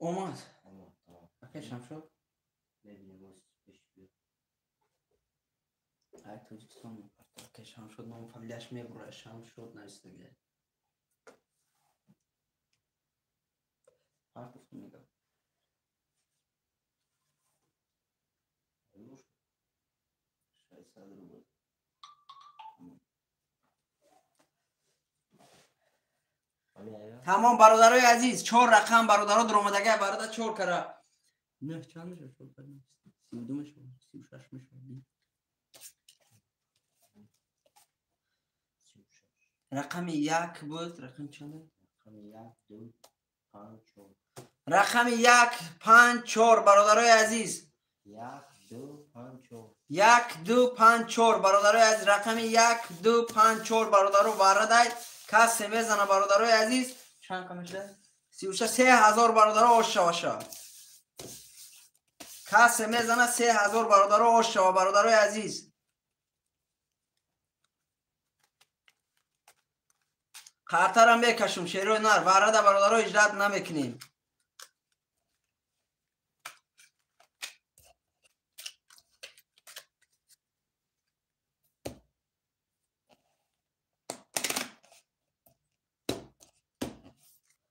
Омад. Акай Шамшод? Ай Тоҷикистон мепарто. Акай Шамшод ном фамилияш мебурад. Шамшод нависдага. Партофт мега. 600 рубл. Тамом бародарои азиз, 4 рақам бародаро дуромадага бародар 4 кара. 9 чанд мешавад? 4 кара 32 мешавад, 36 мешавад. Рақами 1 буд, рақам чанд? Рақами 1 2 5 4. Рақами 1 5 4 бародарои азиз. 1 2 5 4. 1 2 5 4 бародарои азиз, рақами 1 2 5 4 бародаро варадай. Касе мезана бародарои азиз, чанд кам мешавад? 36 3000 бародаро ош шаваша. Касе мезана 3000 бародаро ош шава бародарои азиз. Қартара мекашум шерои нар, варада бародаро иҷрат намекунем.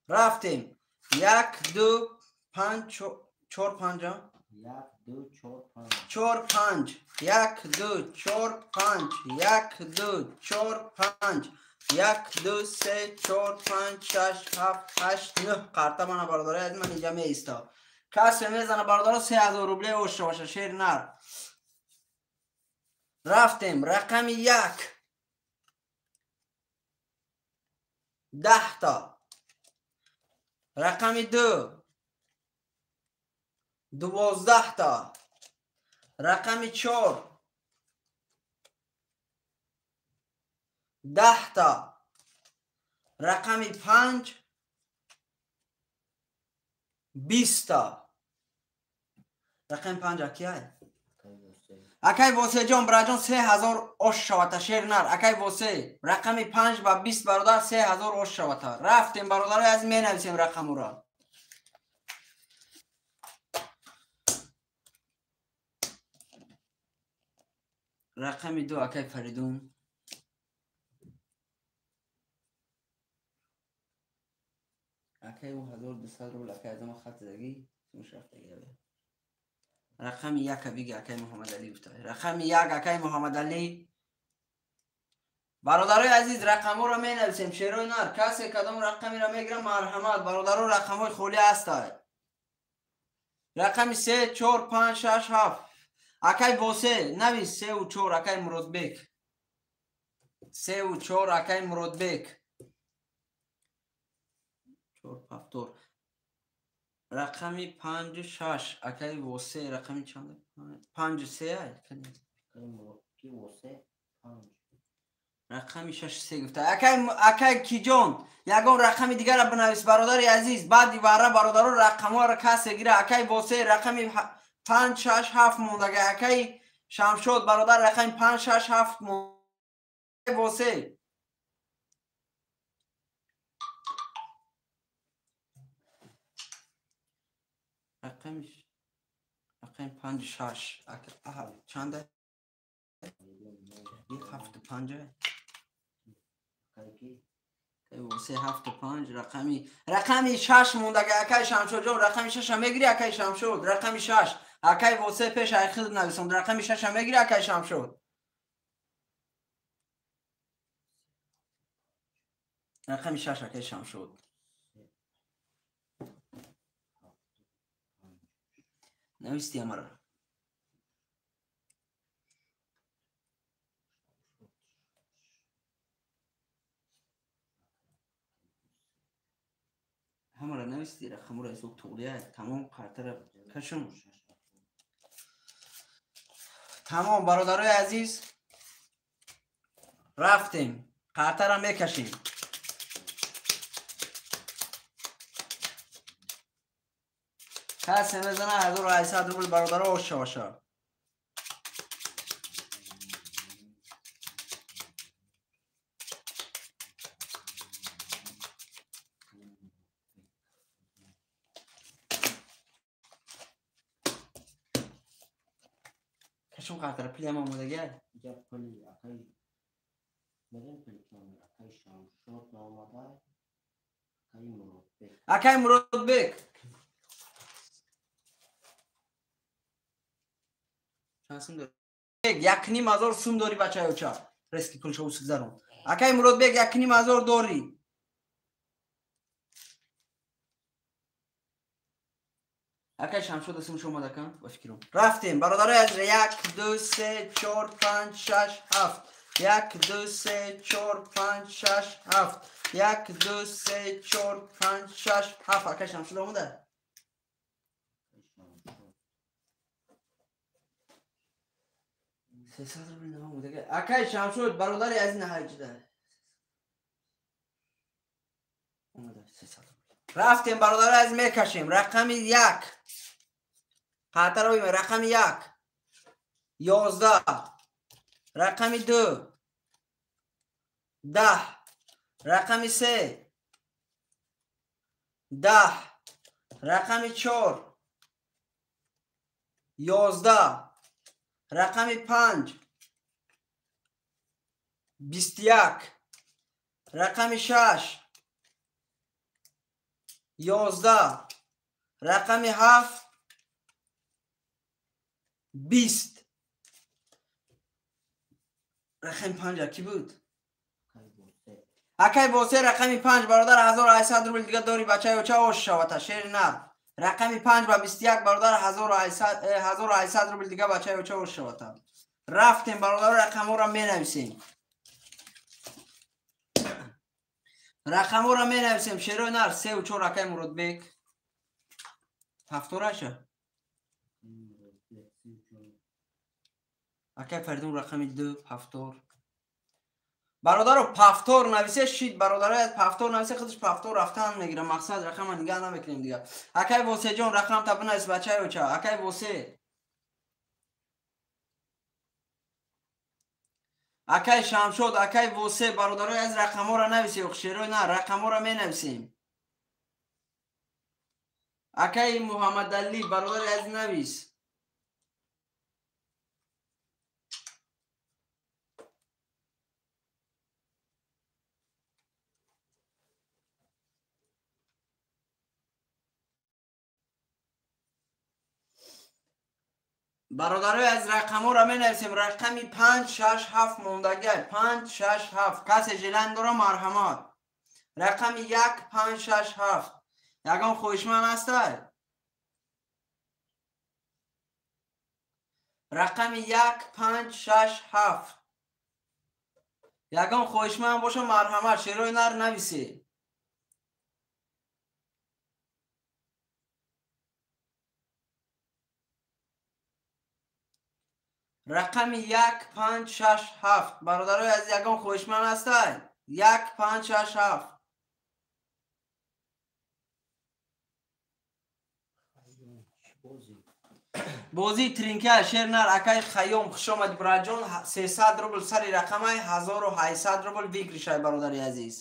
Рафтем. 1 2 5 4 5 1 2 4 5. 4 5 1 2 4 5 1 2 4 5 1 2 3 4 5 6 7 8 9 қарта мана бародарои азиз, ман инҷа меиста. Касе мезана бародаро 3000 рубле ош шаваша шери нар. Рафтем рақами 1 10 та. Рақами 2 12 та. Рақами 4 10 та. Рақами 5 20 та. Рақами 5 акияй? Акай Восеҷон браҷон 3000 ош шавата шер нар. Акай Восе рақами 5 ба 20 бародар 3000 ош шавата. Рафтем бародарои аз менависем рақамура. Рақами 2 акай Фаридун. Акай 1200 рубл акай азама хат задагӣ сумш рафтагӣ. Рақами 1 биги акай Муҳаммадалӣ гуфта. Рақами 1 акай Муҳаммадалӣ. Бародарои азиз рақамҳоро менависем шерои нар. Касе кадом рақамиро мегирам марҳамат. Бародаро рақамҳои холӣ ҳастанд. Рақами 3 4 5 6 7. Акай Восе навис 3 ва 4 акай Муродбек. 3 ва 4 акай Муродбек. 4 7 рақами 5 6 акай Восе рақами чанд? 5 3 ай? Ки Восе 5. Рақами 6 3 гуфта. Акай Киҷон ягон рақами дигара бинавис бародари азиз. Баъди вара бародаро рақамҳоро касе гира. Акай Восе рақами 5 6 7 мондага. Акай Шамшод бародар рақами 5 6 7 монда. Восе рақами 5 6 чанд? 7 5 3 7 5 рақами 6 мондага. Акай Шамшодҷон рақами 6 мегири. Акай Шамшод рақами 6. Акай Восе пеш айхил нависонд. Рақами 6 мегири акай Шамшод. Рақами 6 акай Шамшод. Нависти амара. Ҳамара нависти рақамура исоб туғлия. Тамом қартара кашум. Тамом бародарои азиз рафтем қартара мекашем. Касе мезана 1800 рубл бародаро ош шаваша. Кашум қартара пулиам омодагӣ? Иҷа пули акай медонӣ пули ки омада? Акай Шамшод наомада, акай Муродбек. Акай Муродбек. Чанд сум дорӣ? 1500 сум дорӣ бачаёча. Рески пулша усик зарон. Акай Муродбек 1500 дорӣ. Акай Шамшод сум шо омада кан? Ба фикрум. Рафтем бародарои азиз 1 2 3 4 5 6 7. 1 2 3 4 5 6 7. 1 2 3 4 5 6 7. Акай Шамшод омада? 300 рубл намуда. Акай Шамшод бародари азиз наҳаҷида. Омада 300 рубл. Рафтем бародари азиз мекашем. Рақами 1. Қатаро рақами 1. 11. Рақами 2. 10. Рақами 3. 10. Рақами 4. 11. Рақами 5. 21. Рақами 6. 11. Рақами 7. 20. Рақами 5 ки буд? Акай Восе рақами 5 бародар 1800 рубл дига дорӣ бачаёча ош шавата шери нар. Рақами 5 ба 21 бародар 1800 рубл дига бачаи оча ошавата. Рафтем бародар, рақамҳоро менависем. Рақамҳоро менависем. Шерои нар 3 ва 4 акай Муродбек. Ҳафтораша? Акай Фаридун рақами 2 ҳафтор. Бародаро пафтор нависе шид, бародаро пафтор нависе худаш пафтор рафтан мегира. Мақсад рақама нигаҳ намекунем дига. Акай Восеҷон рақам та бинавис бачаи оча. Акай Восе. Акай Шамшод, акай Восе, бародарои аз рақамҳоро нависе, шерои на рақамҳоро менависем. Акай Муҳаммадалӣ, бародари аз навис. Бародарои аз рақамҳоро менависем. Рақами 5 6 7 мондагиай. 5 6 7. Касе желан дора марҳамат. Рақами 1 5 6 7. Ягон хоҳишманд ҳастай? Рақами 1 5 6 7. Ягон хоҳишманд боша марҳамат. Шерои нар нависе. Рақами 1 5 6 7. Бародарои аз ягон хоҳишманд ҳастай? 1 5 6 7. Бозии тринка шер нар акай Хайём хуш омадӣ браҷон. 300 рубл сари рақамай 1800 рубл викришай бародари азиз.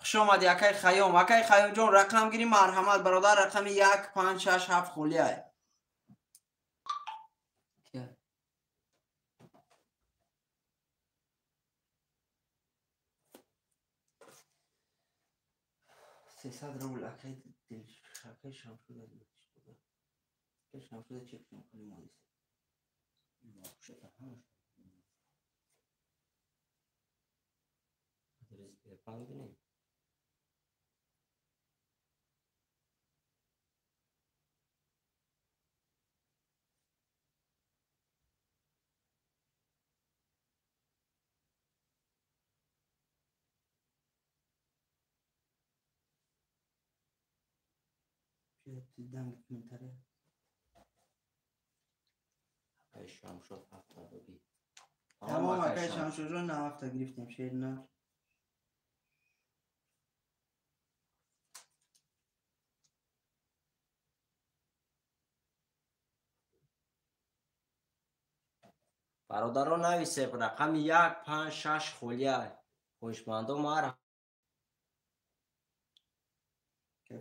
Хуш омадӣ акай Хайём. Акай Хайёмҷон рақам гирӣ марҳамат бародар. Рақами 1 5 6 7 холиай. 300 рубл акай акай Шамшуда. Акай Шамшуда чек кунем модис. Акай Шамшод ҳафта додӣ. Тамом акай Шамшодҷон на ҳафта гирифтем шер нар. Бародаро нависеб рақами 1 5 6 холиай. Хоҳишмандо мар.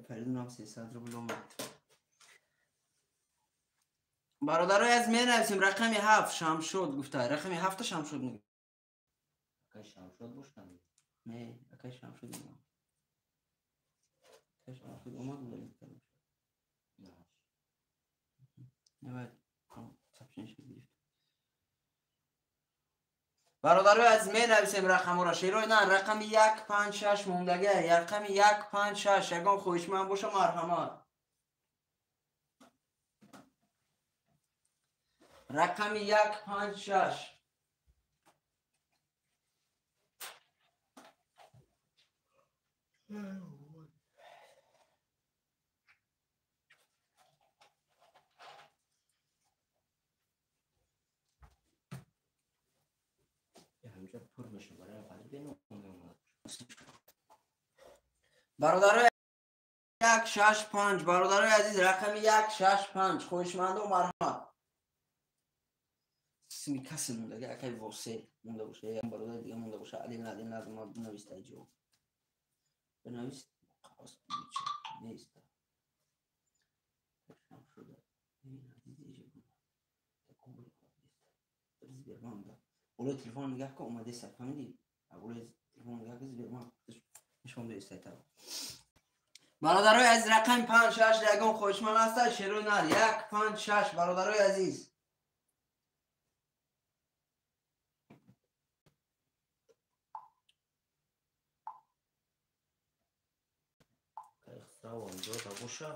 Фаридунам 300 рубл омад. Бародарои аз менависем рақами 7 Шамшод гуфта. Рақами 7 Шамшод мегӯ. Акай Шамшод бошад? Не, акай Шамшод омад. Акай Шамшод омад удалить кард. Давай, сообщение гирифт. Бародарои аз менависем рақамҳоро. Шерои на рақами 1 5 6 мондагиай. Рақами 1 5 6. Ягон хоҳишманд боша марҳамат. Рақами 1 5 6. Бародарои 1 6 5. Бародарои азиз рақами 1 6 5. Хоҳишмандо марҳамат. Сими касе мондаги акай Восе монда боша, ягон бародари дига монда боша. Адил надил назма бинависта ҷо. Бинавис қағоз нест. Оле телефон нигаҳ кун, омадеса, фаҳмидӣ? Оле телефон нигаҳ кун, Сбербанк нишон доиста та. Бародарои азиз рақами 5 6 ягон хоҳишманд ҳаста? Шерои нар 1 5 6. Бародарои азиз Акай Хусрав онҷо боша.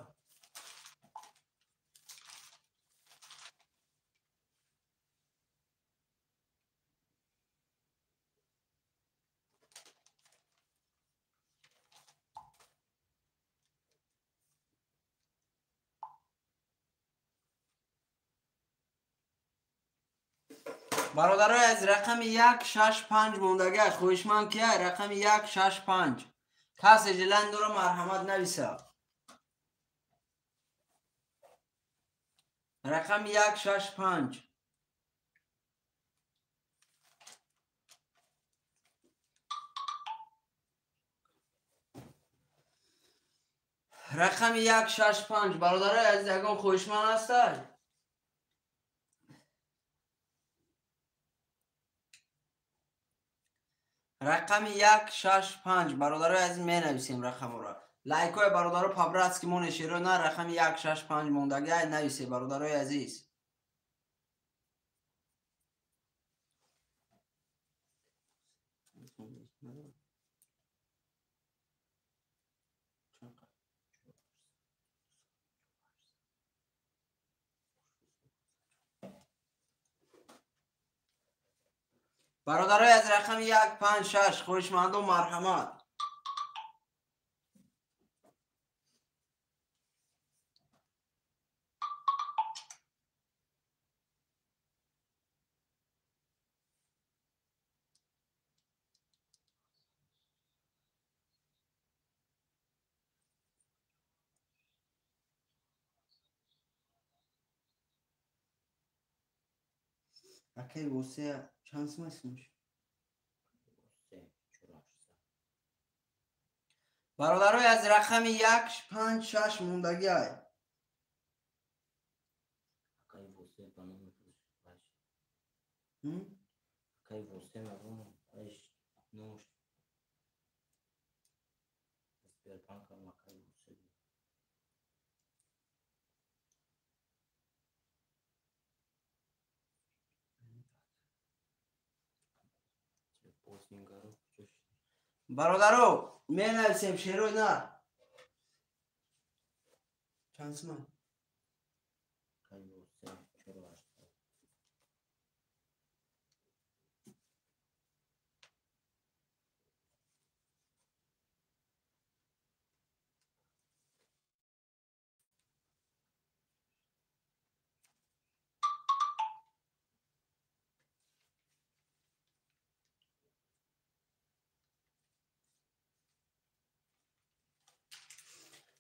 Бародарои аз рақами 165 мондагӣ хоҳишманд кия рақами 165 касе желание дора марҳамат нависа. Рақами 165. Рақами 165 бародарои азиз ягон хоҳишманд ҳастад? Рақами 165 бародарои азиз менависем рақамро. Лайкҳои бародаро по-братски мо нешеро на рақами 165 мондагӣ ай нависе бародарои азиз. Бародарои аз рақами 156 хоҳишмандо марҳамат. Акай восея чанд сум исмш? Бародарои аз рақами 156 мондагӣ ай. Акай восе ба номи ваш. Акай восе мабон аш номш. Сбербанк акай восе. Бародаро менависем шерои нар. Чанд сум?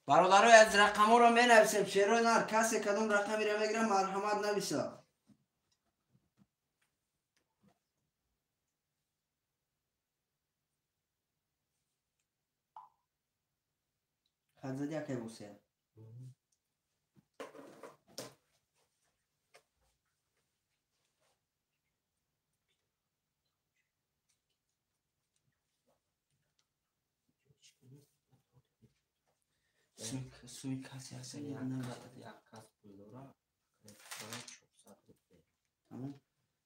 Бародарои аз рақамҳоро менависем шерои нар. Касе кадом рақамеро мегирам марҳамат нависа. Хат зади акай босея. Суми касе ҳаста як кас пул дора 400 рубл. Тамом.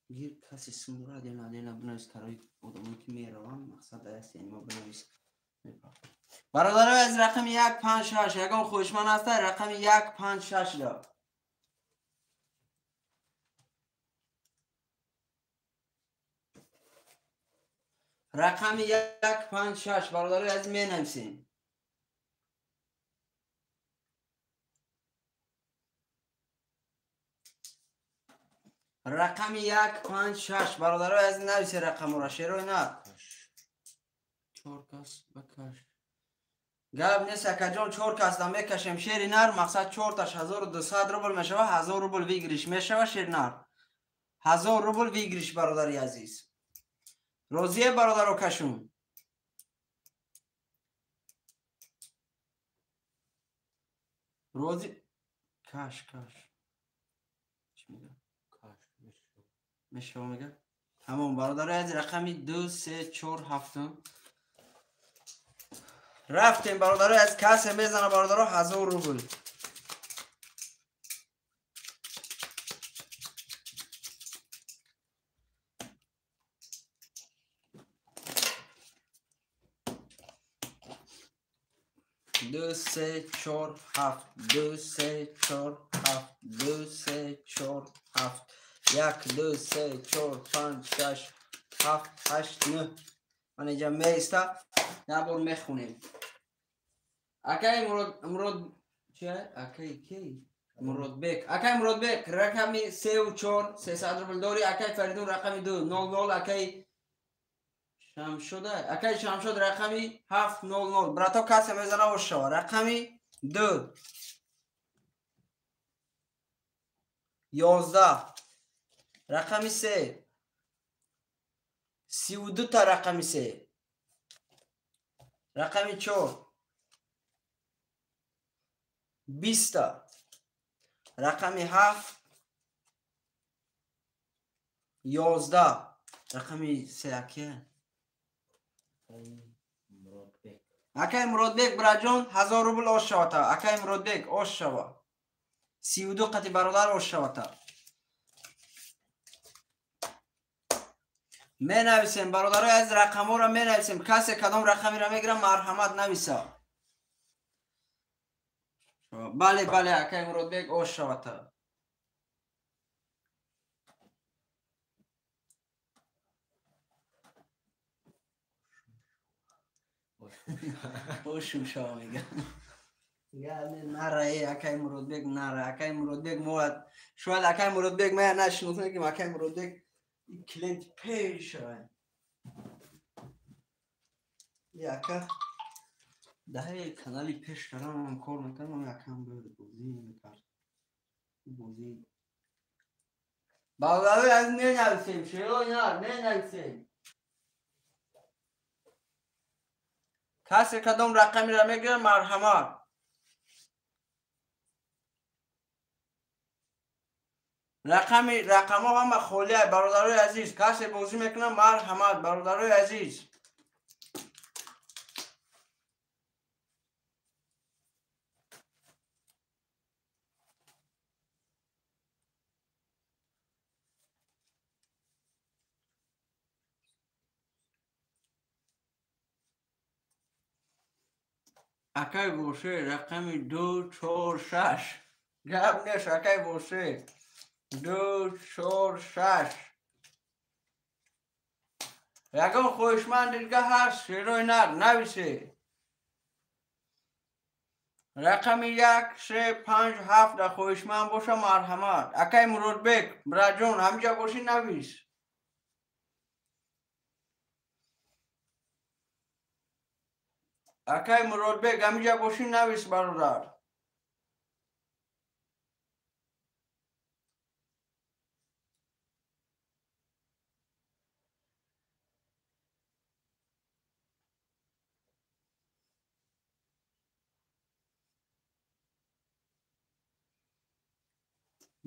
Гир касе сум дора отдельно отдельно бинавис карои одамое ки мераванд мақсад даст яъне мо бинавис. Бародарои аз рақами 156 ягон хоҳишманд ҳаста рақами 156 ро. Рақами 156 бародарои азиз менависем. Рақами 156 бародарои азиз нависе рақамро шерои нар. 4 кас бакаш. Гап нест акаҷон 4 кас да мекашем шери нар мақсад 4таш 1200 рубл мешава 1000 рубл выигрыш мешава шери нар. 1000 рубл выигрыш бародари азиз. Розие бародаро кашум. Рози каш каш. Чӣ мегӯяд? Мешава мега? Тамом бародарои азиз рақами 2 3 4 7 рафтем бародарои аз касе мезана бародаро 1000 рубл. 2 3 4 7 2 3 4 7 2 3 4 7 1 2 3 4 5 6 7 8 9. Ман инҷа меиста як бор мехонем. Акай Мурод Мурод чи? Акай ки? Муродбек. Акай Муродбек рақами 3 4 300 рубл дори. Акай Фаридун рақами 2 00. Акай Шамшод, акай Шамшод рақами 7 00. Брато касе мезана ошава. Рақами 2 11, рақами 3 32 та, рақами 3, рақами 4 20 та, рақами 7 11, рақами 3 акия. Акай Муродбек браҷон 1000 рубл ош шавата. Акай Муродбек ош шава. 32 қати бародар ош шавата. Менависем бародарои азиз, рақамҳоро менависем. Касе кадом рақамиро мегирам, марҳамат нависа. Бале, бале, акай Муродбек ош шавата. Ошум шава мега. Нара, акай Муродбек, нара. Акай Муродбек мояд. Шояд акай Муродбек мая нашиносам, ки акай Муродбек клиент пеш. Яка даҳаи канали пеш карам кор мекардам, якам бозӣ мекард. Бозӣ. Бародарои азиз, менависем, шеро на, менависем. Касе кадом рақамиро мегирад, марҳамат. Рақами рақамҳо ҳама холия, бародарои азиз. Касе бозӣ мекунад, марҳамат, бародарои азиз. Акай боше рақами 2 4 6. Гап неш, акай боше 2 4 6. Ягон хоҳишманд дига ҳаст, шерои нар нависе. Рақами 1 3 5 7 да хоҳишманд боша, марҳамат. Акай Муродбек браҷон, ҳамҷа бошӣ навис. Акай Муродбек, ҳамҷа бошӣ навис, бародар.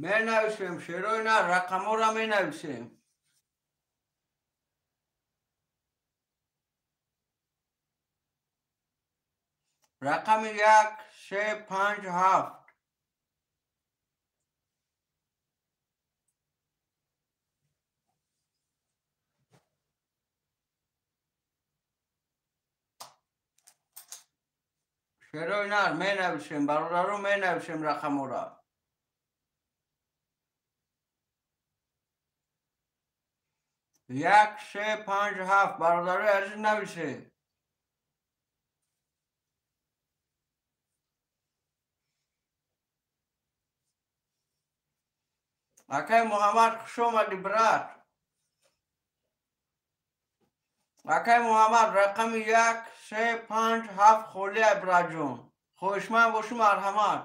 Менависем, шерои нар, рақамҳоро менависем. Рақами 1 3 5 7. Шерои нар менависем, бародаро, менависем рақамҳоро. 1 3 5 7 бародарои азиз нависе. Акай Муҳаммад, хуш омадӣ, брат. Акай Муҳаммад, рақами 1 3 5 7 холия, братҷон. Хоҳишманд бошӣ, марҳамат.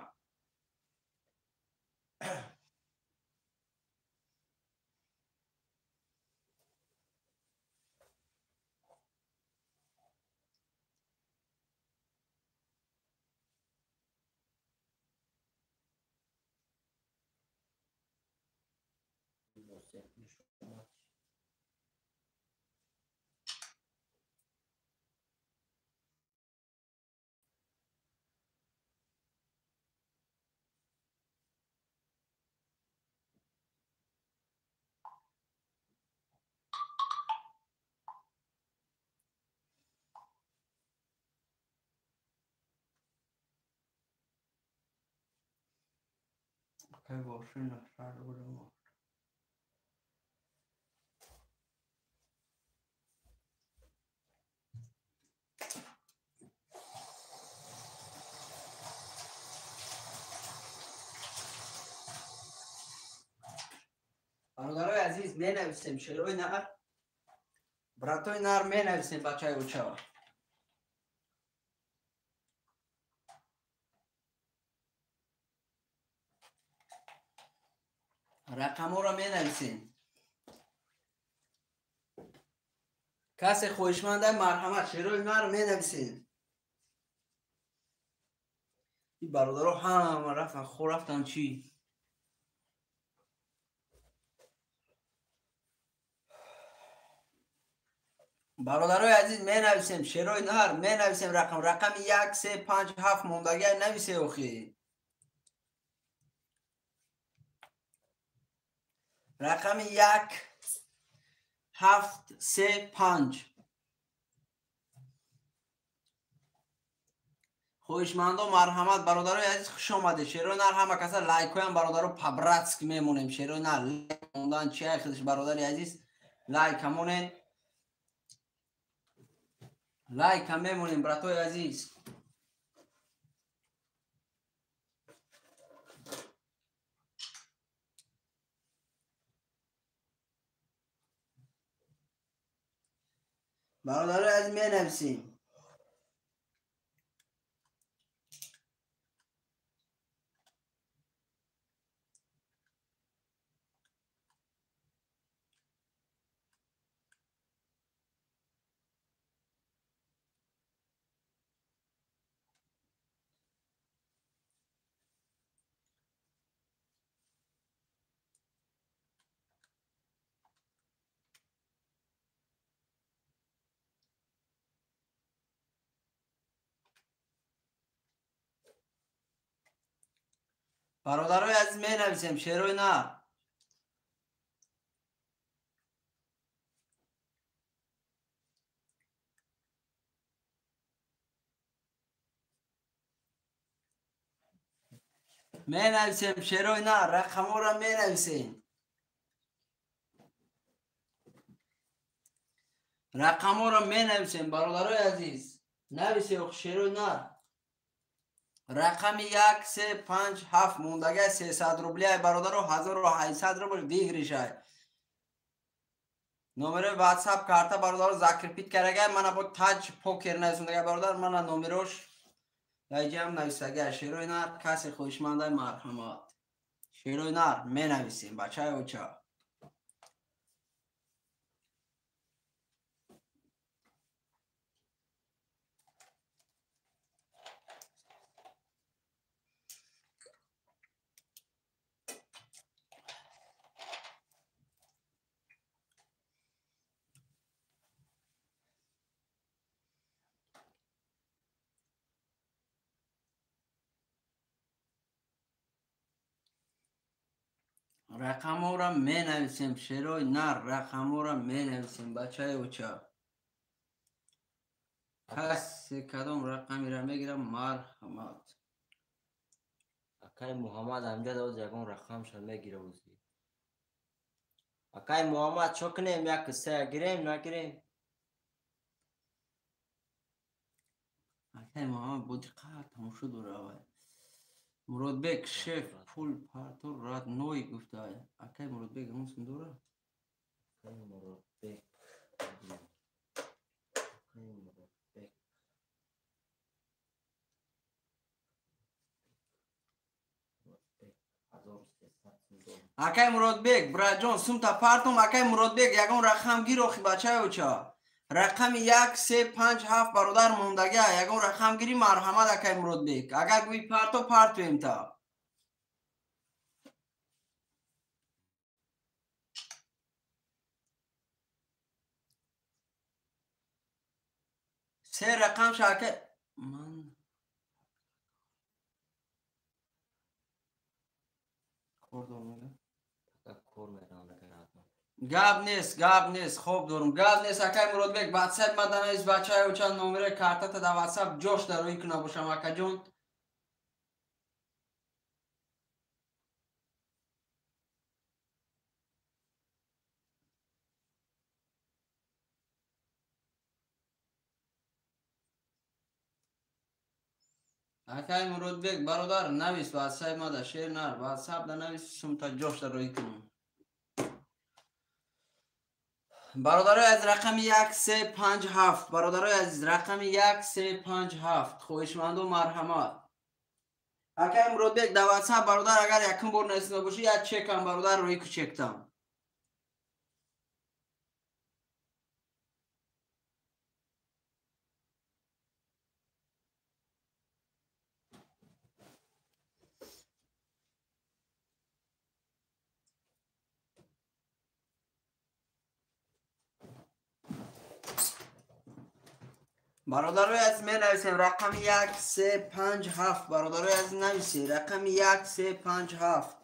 Акай бошӣ нафар будам. Бародарои азиз, менависем шерои нар, братои нар менависем бачаи очава. Рақамҳоро менависем. Касе хоҳишманда марҳамат, шерои нар менависем. Ин бародаро ҳама рафтан, хо рафтан чӣ? Бародарои азиз, менависем шерои нар, менависем рақам, рақами 1 3 5 7 мондагия нависе охи. Рақами 1 7 3 5. Хоҳишмандо марҳамат, бародарои азиз, хуш омадед. Шерои нар ҳама каса лайкҳоям бародаро по-братски мемонем. Шерои нар лайк мондан чи худаш бародари азиз, лайка монен. Лайка мемонем, братои азиз. Бародарои азиз, менависем. Бародарои азиз, менависем шерои нар. Менависем шерои нар, рақамҳоро менависем. Рақамҳоро менависем, бародарои азиз. Нависе ох шерои нар. Рақами 1 3 5 7 мондагай 300 рубли бародаро, 1800 рубл выигрышай. Номери WhatsApp карта бародаро закрепить карагай, мана бо таҷ покер нависондагай бародар, мана номерош даҷам нависагай. Шерои нар касе хоҳишмандай марҳамат. Шерои нар менависем бачаи оча. Рақамҳоро менависем шерои нар, рақамҳоро менависем бачаи оча. Касе кадом рақамеро мегирам марҳамат. Акай Муҳаммад амҷад оз ягон рақамша мегира ози. Акай Муҳаммад, чо кунем, як се гирем, нагирем? Акай Муҳаммад бо диққат тамошо дора вай. Муродбек шеф пул партор родной гуфта. Акай Муродбек ҳамон сум дора? Акай Муродбек. Акай Муродбек. Акай Муродбек, браҷон, сумта партом. Акай Муродбек, ягон рақам гир охи бачаи оча. Рақами 1 3 5 7 бародар мондага, ягон рақам гири марҳамат акай Муродбек. Агар гӯи парто, партоем та. Се рақам ша акай ман кор дорам. Кор мерам мекунам. Гап нест, гап нест, хоб дорум. Гап нест, акай Муродбек, WhatsApp мада навис бачаи оча, номери картата дар WhatsApp ҷош дароӣ куна бошам акаҷон. Акай Муродбек, бародар, навис WhatsApp мада, шер нар, WhatsApp да навис, сумта ҷош дароӣ кунам. Бародарои аз рақами 1 3 5 7, бародарои азиз, рақами 1 3 5 7, хоҳишманду марҳамат. Акай Муродбек дар WhatsApp бародар, агар якум бор нависида бошӣ, як чекам бародар, рӯи кучектам. Бародарои азиз, менависем рақами 1 3 5 7. Бародарои азиз, нависед рақами 1 3 5 7.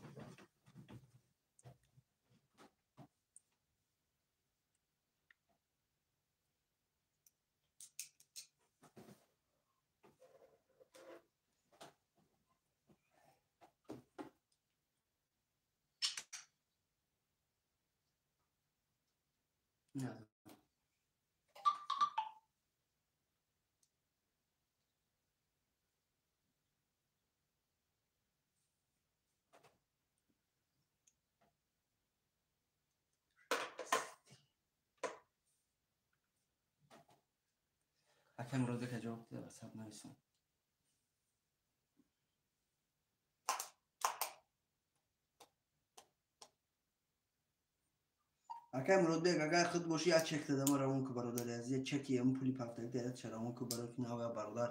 Акай Муродбек ҷавоб дида, WhatsApp нависам. Акай Муродбек, агар худ бошӣ, як чек дадам, равон ку, бародари азиз, як чеки ам пули пафтагӣ дад, равон ку, барои ки нава бародар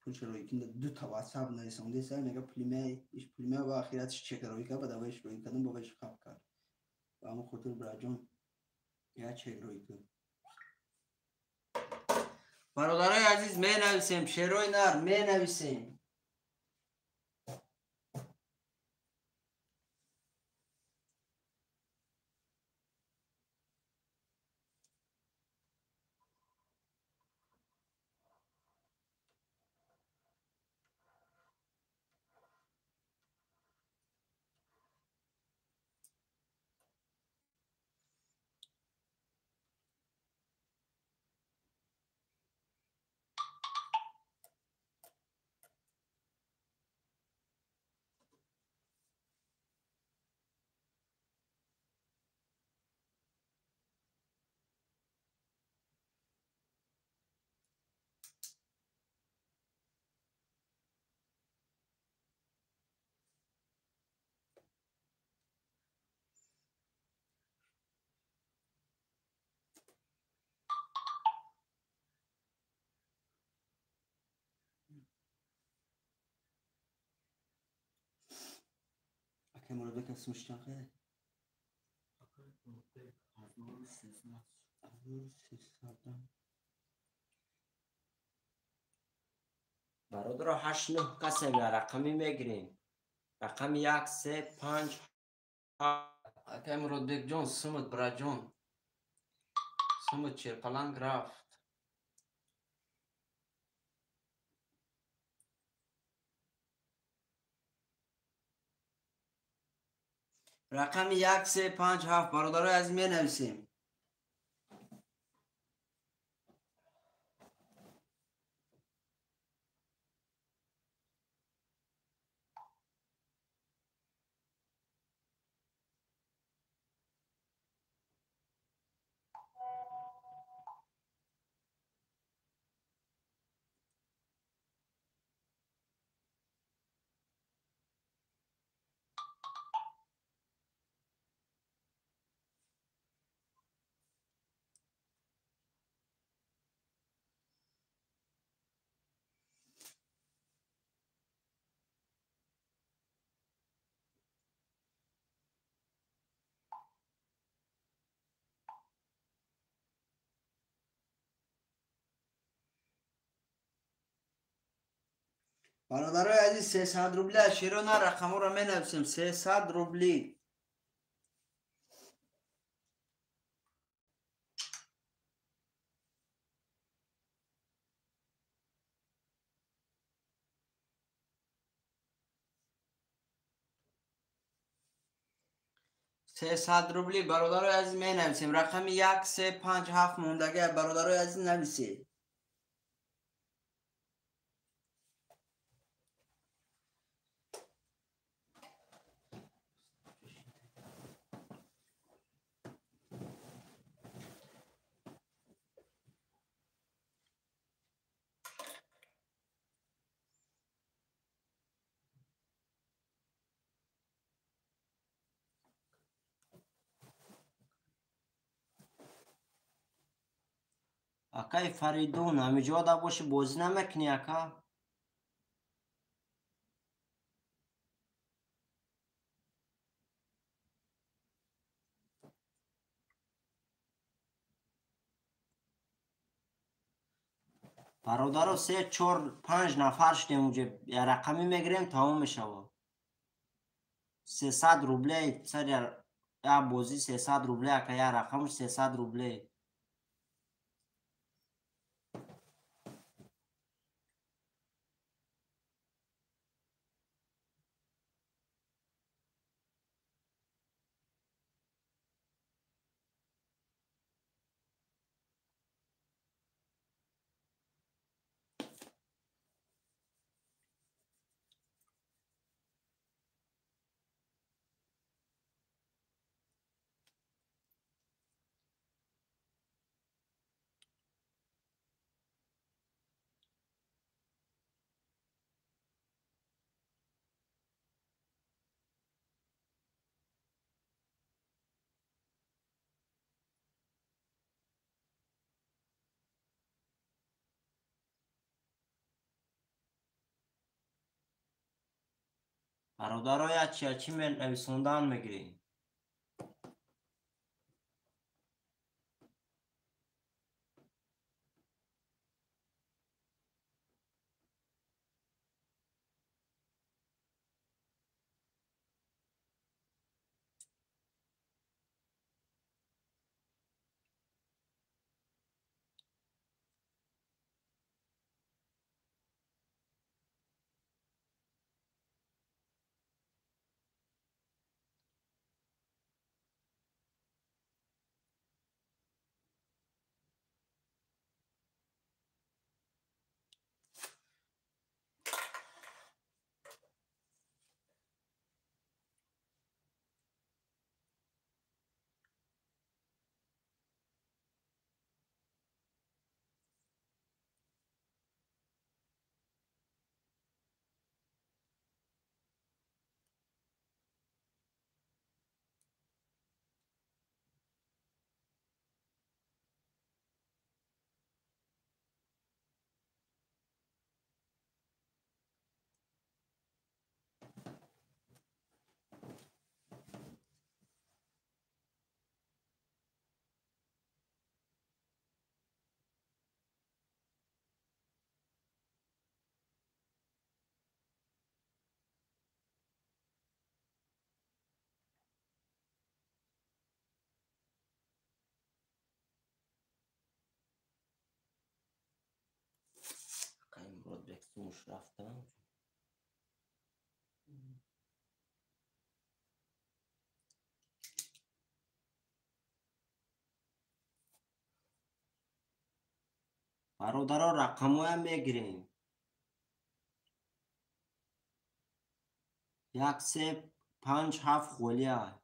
пул чарои ки ду та WhatsApp нависам деса, мега пули ме, иш пули ме ва ахиратш чек рои ка, баъд авеш рои кардам, бобаш қаб кард. Ба ҳамон хотир, бираҷон, як чек рои ку. Бародарои азиз, менависем шерои нар, менависем. Акай Муродбек, اسمش чанд? Акай Муродбек 1300. 1300. Бародаро, 8 9 касем, рақами мегирем. Рақами 1 3 5 7. Акай Муродбек ҷон, сумат, бираҷон. Сумат черпаланг рафт. Рақами 1 3 5 7, бародарои азиз, менависем. Бародарои азиз, 300 рубли аз шеро на, рақамҳоро менависем. 300 рубли. 300 рубли, бародарои азиз, менависем. Рақами 1 3 5 7 мондагӣ, бародарои азиз, нависед. Акай Фаридун, ҳамиҷода боши бозӣ намекунӣ, ака? Бародаро, 3, 4, 5 нафар шудем уҷа, я рақамӣ мегирем, тамом мешавад. 300 рублей, сар я бозӣ 300 рублей, ака, я рақамш 300 рублей. Бародаро, я чиячи нависондан мегирем. Муродбек рафтам. Бародаро, рақамоям мегирем. 1, 3, 5, 7 холия.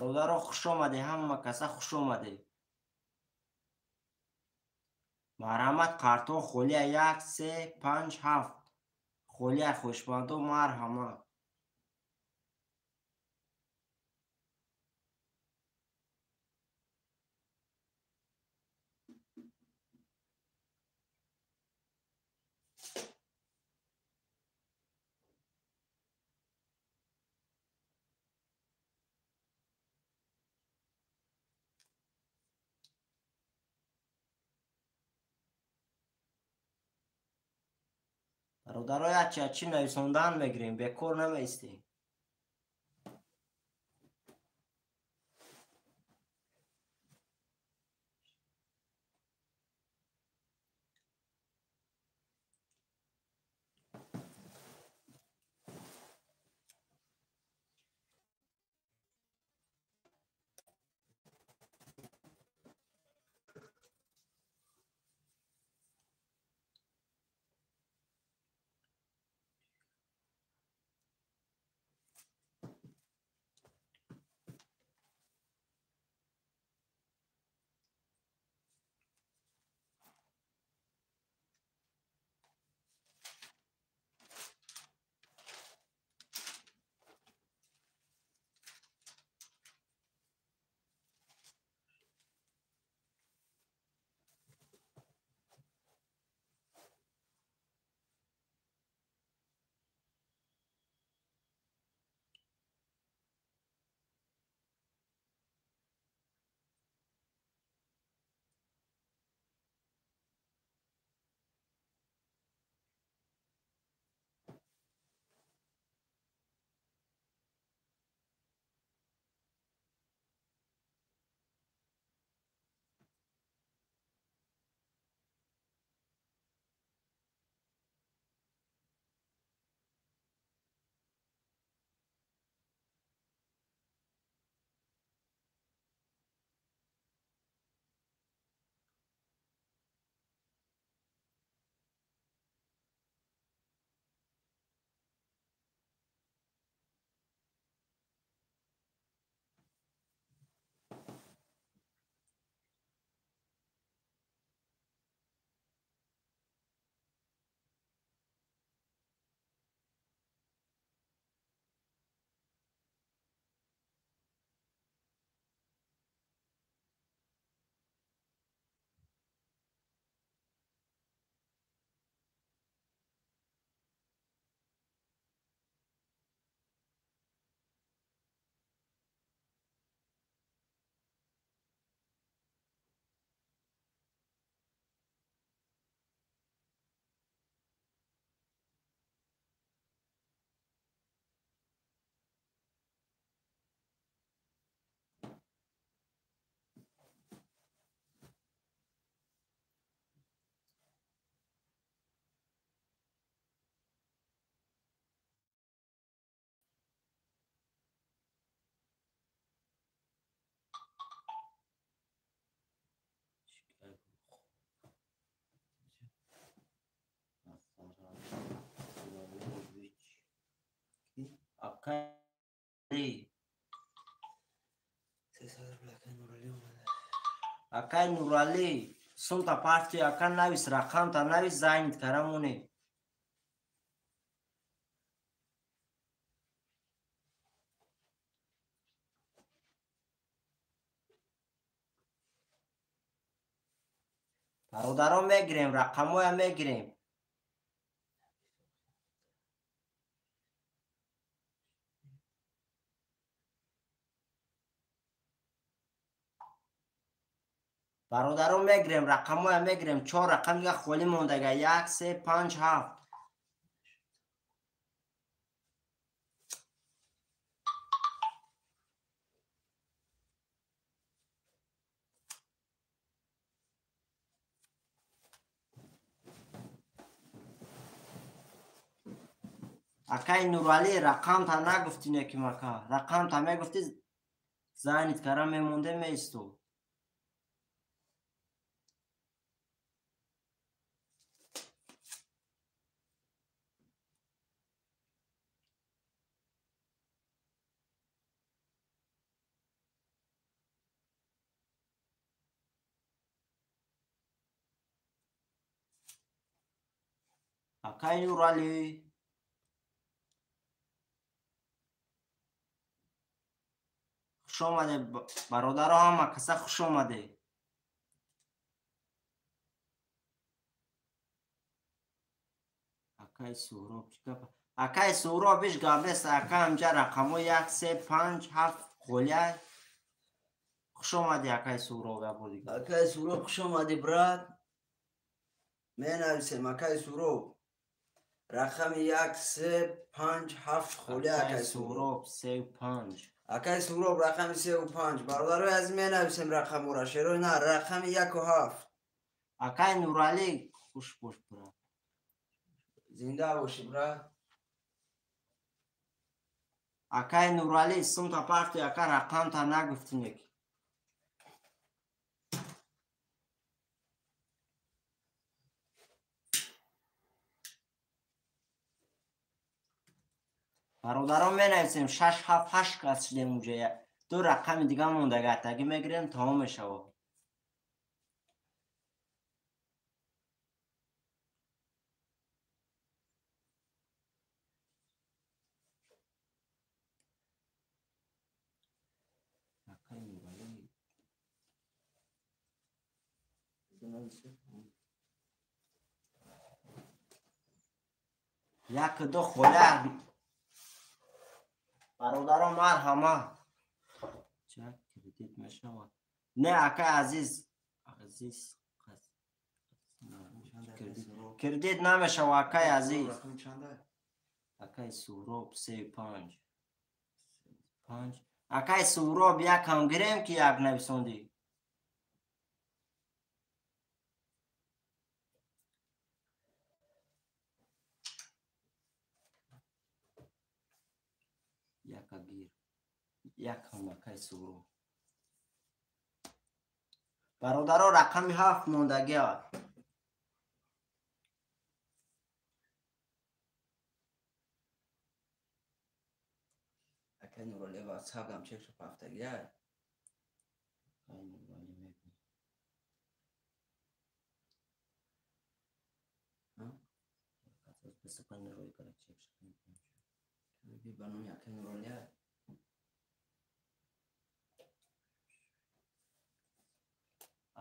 Бародаро, хуш омадед, ҳама каса хуш омадед. Марҳамат, картон холия 1, 3, 5, 7. Холия хушбандо, марҳамат. Бародаро, ячи нависондан мегирем, бекор намеистем. Акай Нурали, сумта партия, ака навис, рақамта навис, зайнит карамоне. Бародарон мегирем, рақамоя мегирем. Бародарон мегирем, рақамоя мегирем. 4 рақам дига холӣ мондага. 1, 3, 5, 7. Акай Нурали, рақамта нагуфтӣ неки мака. Рақамта мегуфтӣ, зайнит кара мемонде меистод. Акай Нуралӣ. Хуш омаде, бародаро, ҳама каса хуш омаде. Акай Суҳроб чӣ гап? Акай Суҳроб ҳеҷ гап нест. Ака ҳамҷа рақамҳо 1, 3, 5, 7 холия. Хуш омадӣ, акай Суҳроб, як бор дигар. Акай Суҳроб, хуш омадӣ, брат. Менависем, акай Суҳроб. Рақами 1, 3, 5, 7 холия, акай Суҳроб. 3, 5. Акай Суҳроб, рақами 3 5. Бародарои азиз, менависем рақамҳоро. Шерои нар, рақами 1 7. Акай Нуралӣ, хуш бош, брат. Зинда бошӣ, брат. Акай Нуралӣ, сумта партия, ака рақамта нагуфтинек. Бародарон, менависем 6, 7, 8 кас шудем уҷа. Ду рақами дига мондаги атагӣ мегирем, тамом мешавад. Акай Нуралӣ. Як ду холя. Бародарон, марҳама. Ча кредит мешавад? Не, акай азиз, азиз, кредит намешавад, акай азиз. Акай Суҳроб 3 5. 5. Акай Суҳроб, якам гирем ки як нависондӣ. Яка гир. Якам, акай Суҳроб. Бародаро, рақами 7 мондагиа. Акай Нуралӣ, ватсапам чек шуд ҳафтагиа. Акай Нуралӣ мебинӣ. Ба номи акай Нуралӣ.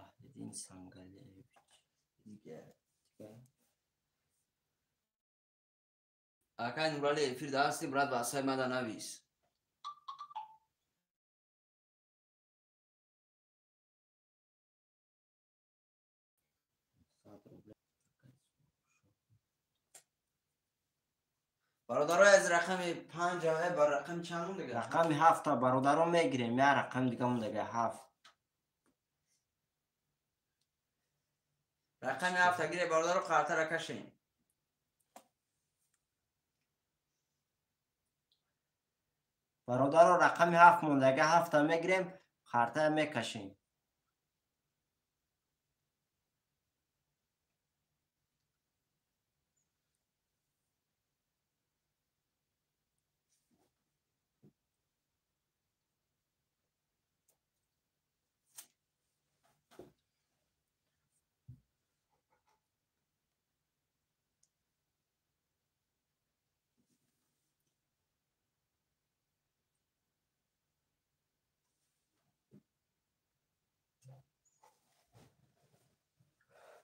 Аҳлиддин Сангалевич. Дига. Акай Нуралӣ, эфир да ҳастӣ, брат, ватсапи мада навис. Бародарои аз рақами 5 бар рақами чанд мондага? Рақами 7 бародарон мегирем, як рақами дига мондага 7. Рақами 7 гире, бародаро, қартара кашем. Бародаро, рақами 7 мондага, 7 мегирем, қартая мекашем.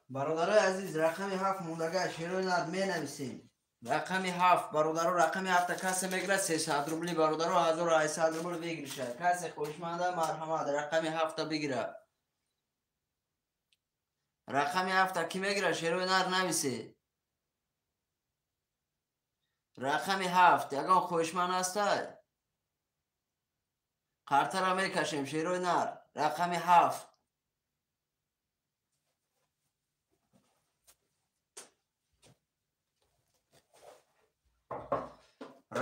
Бародарои азиз, рақами 7 мондага, шерои нар, менависем. Рақами 7, бародаро, рақами 7 касе мегирад 300 рубли, бародаро, 1800 рубл бигириша. Касе хоҳишманда, марҳамат, рақами 7 бигира. Рақами 7 ки мегирад, шерои нар нависе. Рақами 7, ягон хоҳишманд ҳастай? Қартара мекашем, шерои нар. Рақами 7.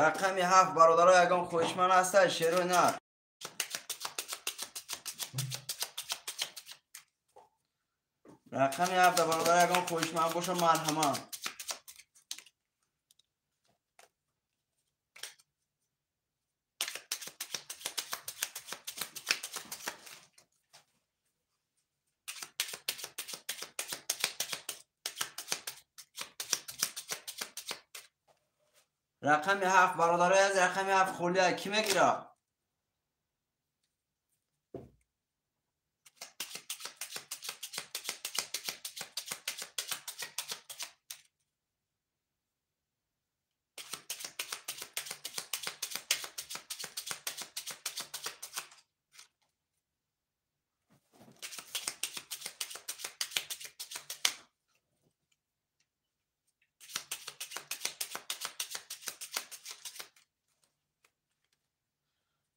Рақами 7, бародаро, ягон хоҳишманд ҳастай, шерои нар. Рақами 7, бародаро, ягон хоҳишманд боша, марҳамат. Рақами 7 бародарои аз рақами 7 холия кӣ мегира?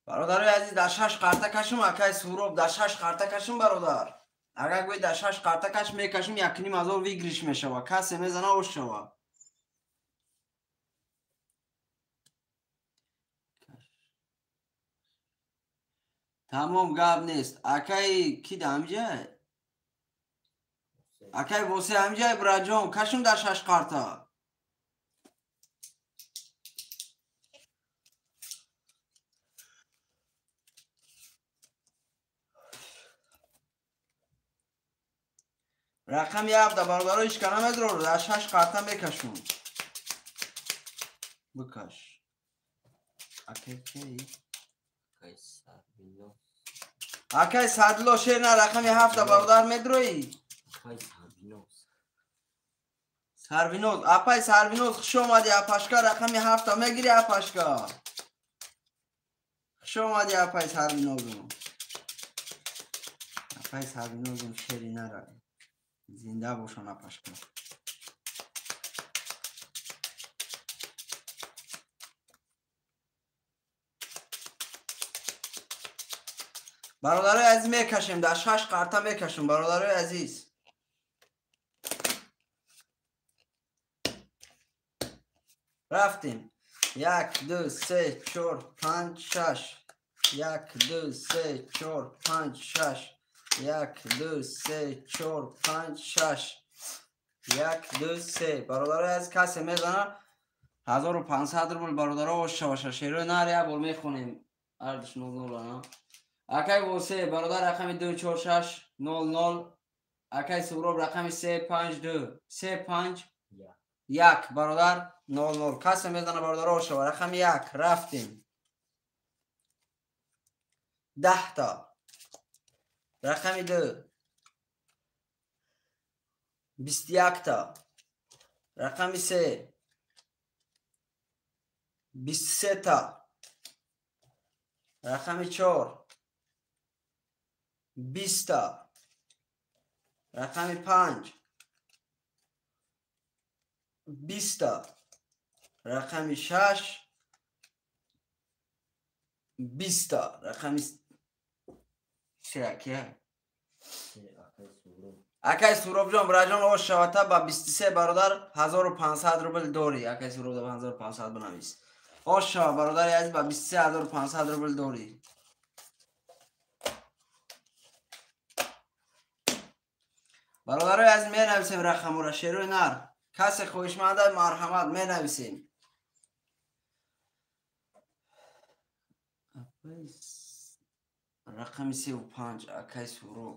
Бародарои азиз, дар 6 қарта кашум, акай Суроб, дар 6 қарта кашум, бародар. Агар гӯй дар 6 қарта каш мекашум, 1,5 ҳазор выигрыш мешава. Касе мезана ош шава. Тамом, гап нест. Акай ки ҳамҷа? Акай Восе ҳамҷа, браҷон, кашум дар 6 қарта. Рақами 7 бародаро ҳеч ка намедорад, дар 6 қарта мекашум. Бикаш. Акай ки? Акай Садло шер на рақами 7 бародар медроӣ? Сарвиноз, апай Сарвиноз, хуш омадӣ, апашка, рақами 7 мегирӣ, апашка. Хуш омадӣ, апай Сарвинозум. Апай Сарвинозум шери нара. Зинда бошан, апашка. Бародарои азиз, мекашем, дар 6 қарта мекашем, бародарои азиз. Рафтем. 1 2 3 4 5 6. 1 2 3 4 5 6. 1 2 3 4 5 6. 1 2 3. Бародарои азиз, касе мезана 1500 рубл, бародаро, ош шаваша. Шерои нар як бор мехонем. Ардиш 00 на. Акай Восе, бародар, рақами 2 4 6 0 0. Акай Суроб рақами 3 5 2 3 5 1, бародар, 0 0. Касе мезана, бародаро, ош шава. Рақами 1 рафтем. 10 та. Рақами 2 21 та. Рақами 3 23 та. Рақами 4 20 та. Рақами 5 20 та. Рақами 6 20 та. Рақами 3 ки? Акай Суробҷон, браҷон, ош шавата, ба 23 бародар 1500 рубл дорӣ. Акай Суроб, 1500 бинавис. Ош шава, бародари азиз, ба 23 1500 рубл дорӣ. Бародарои азиз, менависем рақамура, шерои нар. Касе хоҳишманда, марҳамат, менависем. Рақами 35, акай Суроб.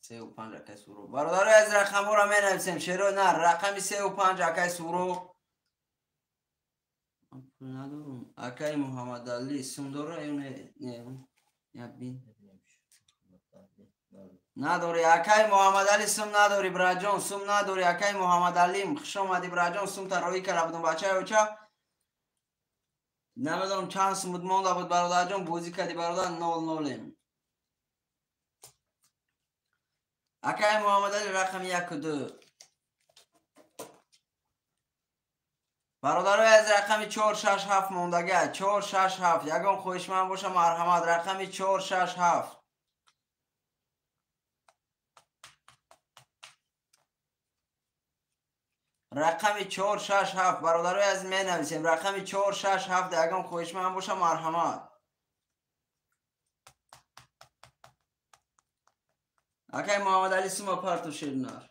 35, акай Суроб. Бародарои азиз, рақамҳоро менависем, шерои нар. Рақами 35, акай Суроб. Пул надорум. Акай Муҳаммадалӣ сум дора ё не? Не, як бин. Надорӣ, акай Муҳаммадалӣ, сум надорӣ, браҷон, сум надорӣ, акай Муҳаммадалӣ, хуш омадӣ, браҷон, сум тароӣ карда будум, бачаи оча. Намедонам чанд сум буд, монда буд, бародарҷон, бозӣ кардӣ, бародар, 0-0. Акай Муҳаммадалӣ рақами 1 2. Бародарои аз рақами 4 6 7 мондага, 4 6 7. Ягон хоҳишманд боша, марҳамат, рақами 4 6 7. Рақами 4 6 7, бародарои аз менависем, рақами 4 6 7, ягон хоҳишманд боша, марҳамат. Акай Муҳаммадалӣ, сума парту, ширнар.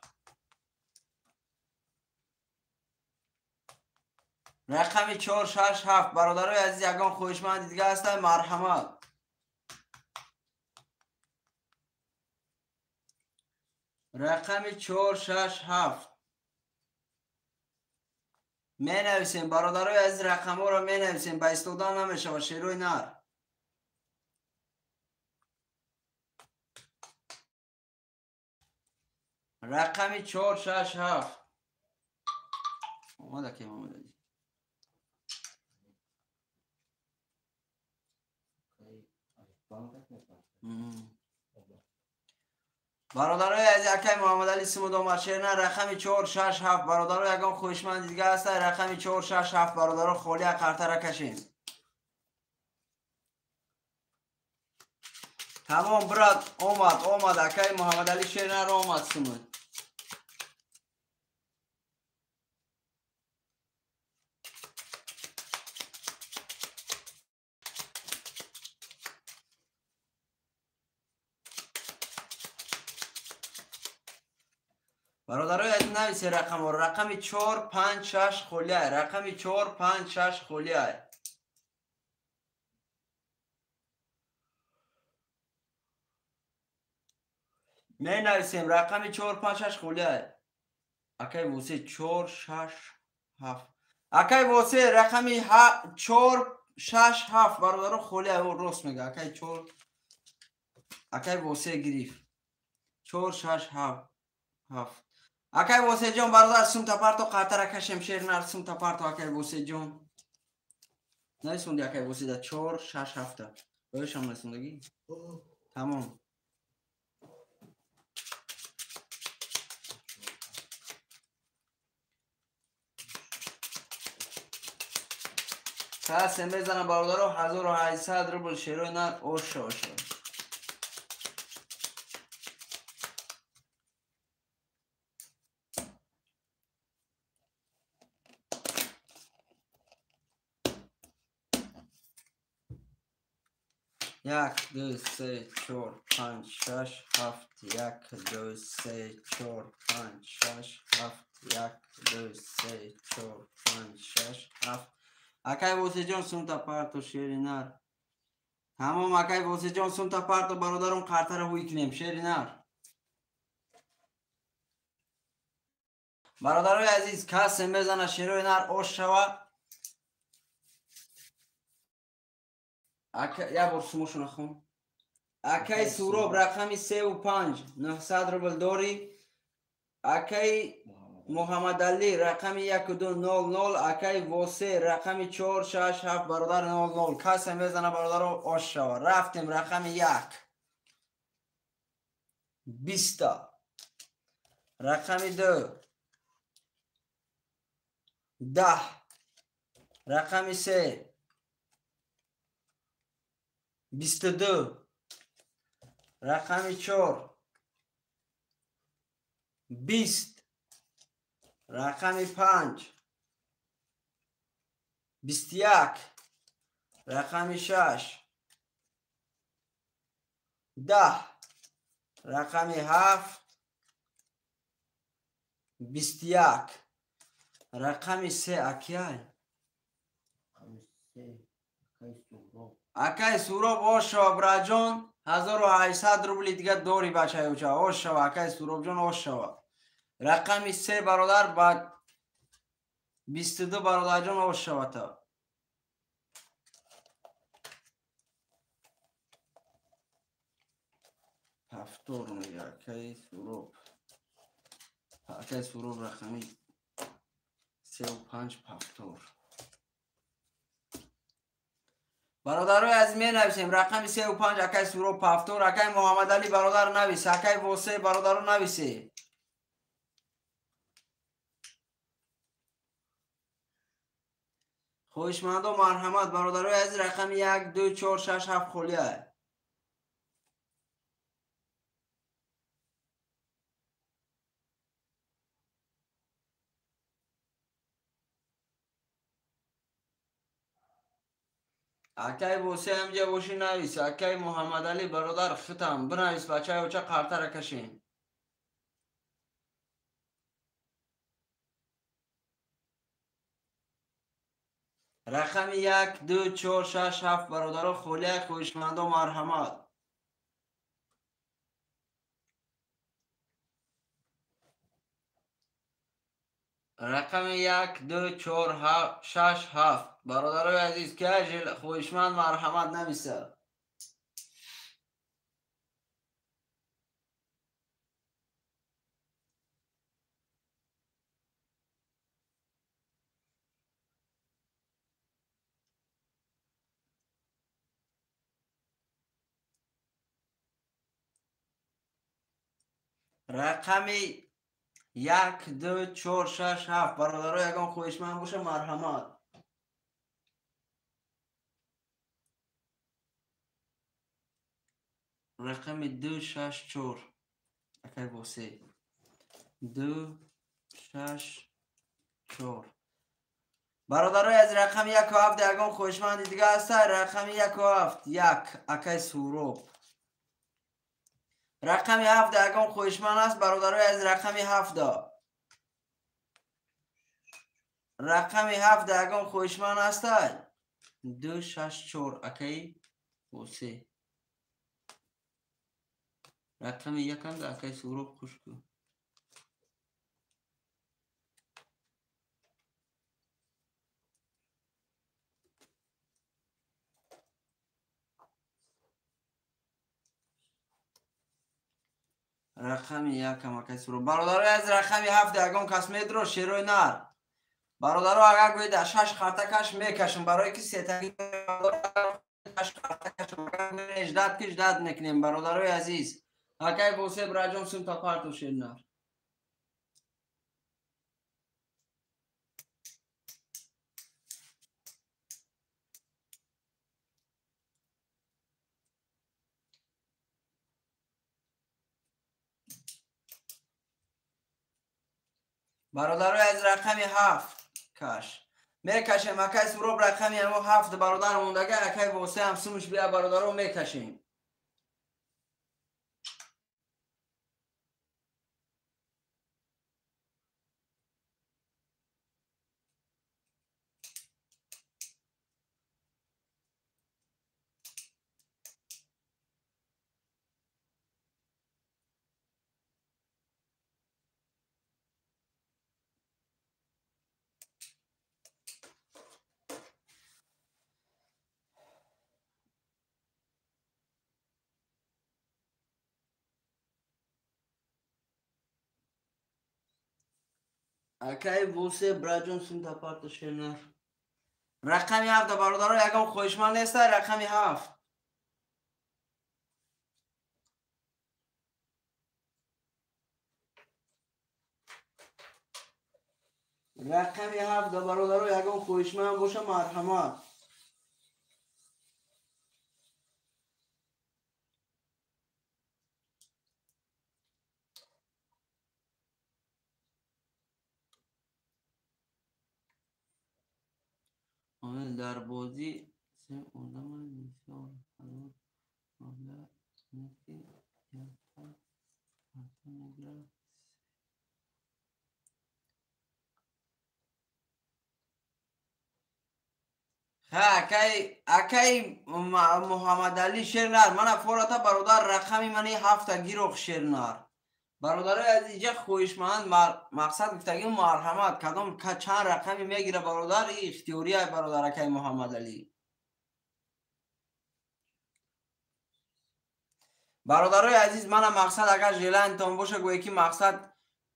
Рақами 4 6 7, бародарои азиз, ягон хоҳишманди дига ҳастанд, марҳамат. Рақами 4 6 7. Менависем бародарои азиз, рақамҳоро менависем, ба истодан намешавад шерои нар. Рақами 4 6 7. Омада ки омада. Бародарои азиз, акай Муҳаммадалӣ Симудомад шерна рақами 4 6 7. Бародаро, ягон хоҳишманди дига ҳаста? Рақами 4 6 7 бародаро, холия қартара кашем. Тамом брат, омад, омад акай Муҳаммадалӣ шернаро омад Симуд. Бародарои азиз, нависе рақамҳоро. Рақами 4 5 6 холия. Рақами 4 5 6 холия. Менависем рақами 4 5 6 холия. Акай Восе 4 6 7. Акай Восе рақами 4 6 7 бародаро холия, рост мега. Акай 4 акай Восе гирифт. 4 6 7. Акай Восеҷон бародар, сумта парто қартара кашем шернар, сумта парто акай Восеҷон. Нарисонди акай Воседа 4 6 7. Оёшам нарисондагӣ? Тамом. Касе мезана бародаро 1800 рубл шерои нар оша оша. Як, ду, се, чор, панҷ, шаш, ҳафт, як, ду, се, чор, панҷ, шаш, ҳафт, як, ду, се, чор, панҷ, шаш, ҳафт. Акай Восеҷон сумта парто шери нар. Тамом акай Восеҷон сумта парто бародарон, қартара ҳуй кунем шери нар. Бародарои азиз, касе мезана шерои нар ош шава. Як бор сумошона хон. Акай Суроб рақами 3 5 900 рубл дорӣ. Акай Муҳаммадалӣ рақами 1 2 0 0. Акай Восе рақами 4 6 7 бародар 0 0. Касе мезана бародаро ош шава. Рафтем рақами 1 20. Рақами 2 10. Рақами 3 22. Рақами 4 20. Рақами 5 21. Рақами 6 10. Рақами 7 21. Рақами 3 акай. Акай Суроб ошава браҷон, 1800 рубли дига дори бачаюча. Ошава акай Суробҷон, ошава. Рақами 3 бародар ба 22 бародарҷон ошава та. Ҳафтор мега акай Суроб. Акай Суроб рақами 3 5 ҳафтор. Бародарои азиз, менависем рақами 3 5 акай Суроб ҳафтор. Акай Муҳаммадалӣ бародар навис, акай Восе бародаро нависе. Хоҳишмандо марҳамат бародарои азиз, рақами 1 2 4 6 7 холия. Акай Восе ҳамҷа бошӣ навис. Акай Муҳаммадалӣ бародар хитам бинавис, бачаи оча қартара кашем. Рақами 1 2 4 6 7 бародаро холия, хоҳишмандо марҳамат. Рақами 1, 2, 4, 6, 7. Бародарои азиз, ки хоҳишманд марҳамат нависа. Рақами 1, 2, 4, 6, 7. Бародаро, ягон хоҳишманд боша, марҳамат. Рақами 2, 6, 4. Акай босе. 2, 6, 4. Бародарои аз рақами 1 ва 7 ягон хоҳишманди дига ҳаста? Рақами 1 ва 7. 1. Акай Суроб. Рақами 7 ягон хоҳишманд аст, бародарои аз рақами 7. Рақами 7 ягон хоҳишманд ҳастай? 2, 6, 4. Акай босе. Рақами 1 акай Суроб хуш кун. Рақами 1 акай Суроб. Бародарои аз рақами 7 ягон кас медро шерои нар. Бародаро, агар гӯед 6 хартакаш мекашам, барое ки сетаги ждат ки ждат мекунем, бародарои азиз. Акай босе браҷон сум тапарту шер нар. Бародарои аз рақами 7 каш мекашем. Акай Суроб рақами ҳамо 7 бародар мондага, акай босе ҳам сумш бия, бародаро мекашем. Акай босе браҷон сум тапарту шернар. Рақами 7 бародаро, ягон хоҳишманд неста? Рақами 7. Рақами 7 бародаро, ягон хоҳишманд боша, марҳамат. Дар бозӣ се одама мисол ҳазор рубля ки якта карта мегирад. Ха, акай Муҳаммадалӣ шернар, мана фората бародар рақами мани 7 гироқ шернар. Бародарои аз инҷа хоҳишманд мақсад гуфтагим марҳамат, кадом чанд рақами мегира бародар, ихтиёрия бародар акай Муҳаммадалӣ. Бародарои азиз, мана мақсад агар желаниятон боша, гӯе ки мақсад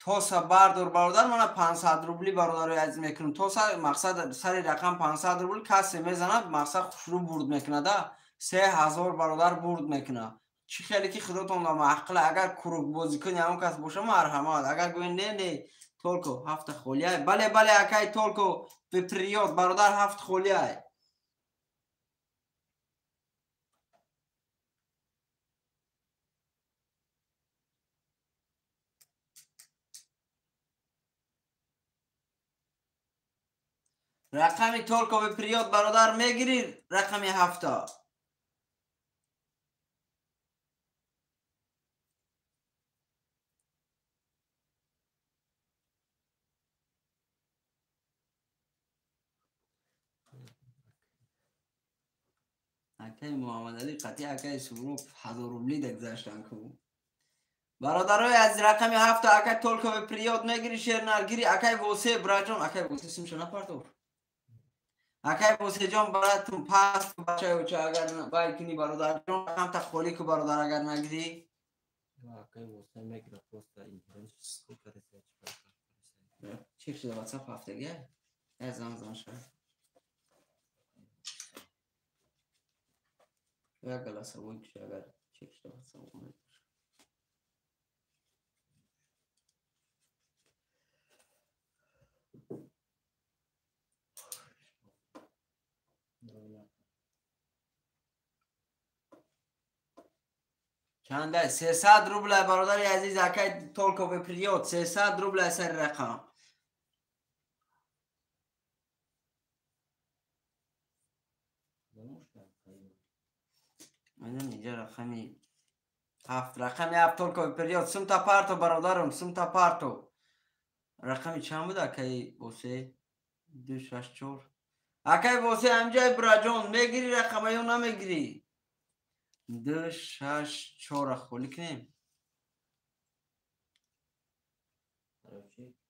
тоса бардор бародар, мана 500 рубли бародарои азиз мекунам. Тоса мақсад сари рақам 500 рубл касе мезанад, мақсад хушрӯ бурд мекунада, 3000 бародар бурд мекунад. Чӣ хеле ки худотон маъқул, агар кругбозикун ягон кас боша, марҳамат. Агар гӯед не, не, толко 7 холиай. Бале, бале, акай толко вперёд бародар 7 холиай. Рақами толко вперёд бародар мегирӣ рақами 7. Акай Муҳаммадалӣ қатъи акай Суроб 1000 рубли дагзаштан ку. Бародарои аз рақами ҳафта акай толкови приёд мегири шернаргири акай восе браҷон акай восе симша напартов. Акай восеҷон баратун паст бачаи оча агар вай кини бародарҷон рақамта холӣ ку бародар агар нагирӣ. Акай восе мегира просто интернет сколько ресерч. Чек шуда WhatsApp ҳафтагия? Я зан зан шуда. Як голосовой куши агар чек шуда WhatsApp омад. Чанда? 300 рубля бародари азиз акай толкови приёд 300 рубля сари рақам. Майдан инҷа рақами ҳафт, рақами ҳафт толкови приёд сумта парто бародарам, сумта парто. Рақами чанд буд акай восе? 2 6 4. Акай восе ҳамҷай браҷон мегири рақама ё намегирӣ? 2 6 4 холӣ кунем.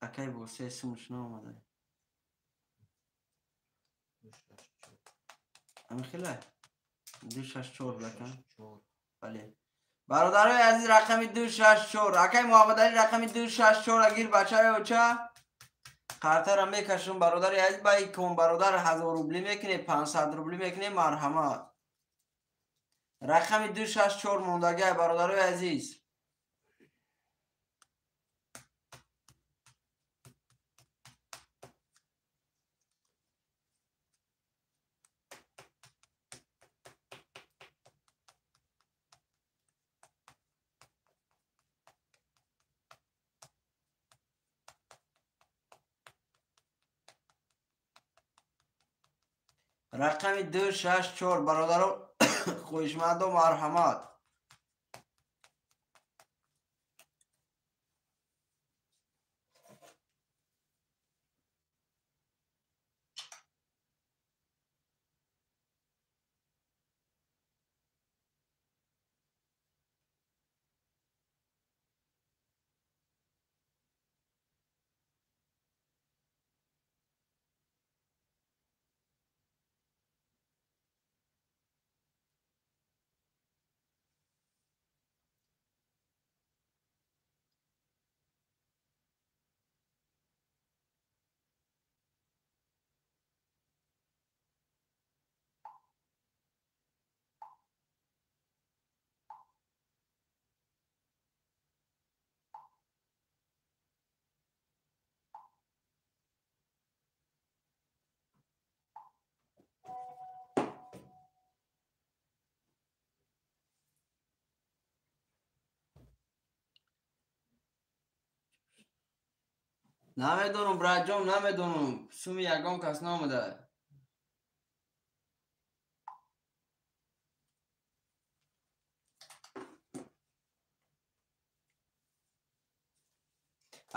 Акай восе сумш наомада. Ами хела? 2 6 4 рақам. Бале. Бародарои азиз рақами 2 6 4. Акай Муҳаммадалӣ рақами 2 6 4 гир бачаи оча. Қартара мекашум бародари азиз ба икон бародар 1000 рубли мекунем, 500 рубли мекунем, марҳамат. Рақами 2 6 4 мондагиай бародарои азиз. Рақами 2 6 4 бародаро хоҳишмандо марҳамат. Намедонам браҷон, намедонам. Суми ягон кас наомада.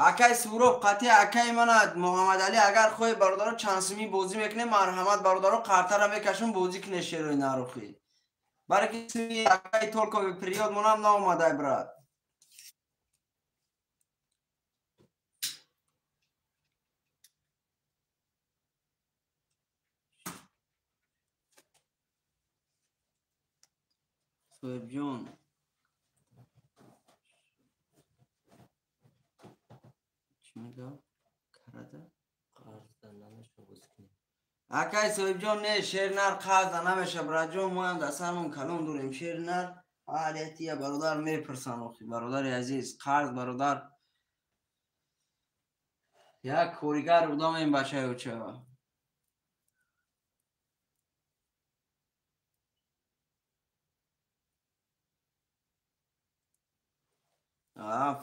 Акай Суроб қатъи акай мана Муҳаммадалӣ агар хоҳи бародаро чанд сумӣ бозӣ мекунем, марҳамат бародаро қартара мекашум бозӣ куне шерои нарухӣ. Барои ки суми акай толкови приёд монам наомадай брат. Соҳибҷон чӣ мегӯяд? Карада? Қарзда намеша бозӣ кунем. Акай соҳибҷон не, шернар қарзда намеша браҷон, моям дар сармон калон дорем. Шернар ҳар бародар мепурсан охи бародари азиз, қарз бародар як коригар будам ин бачаи оча.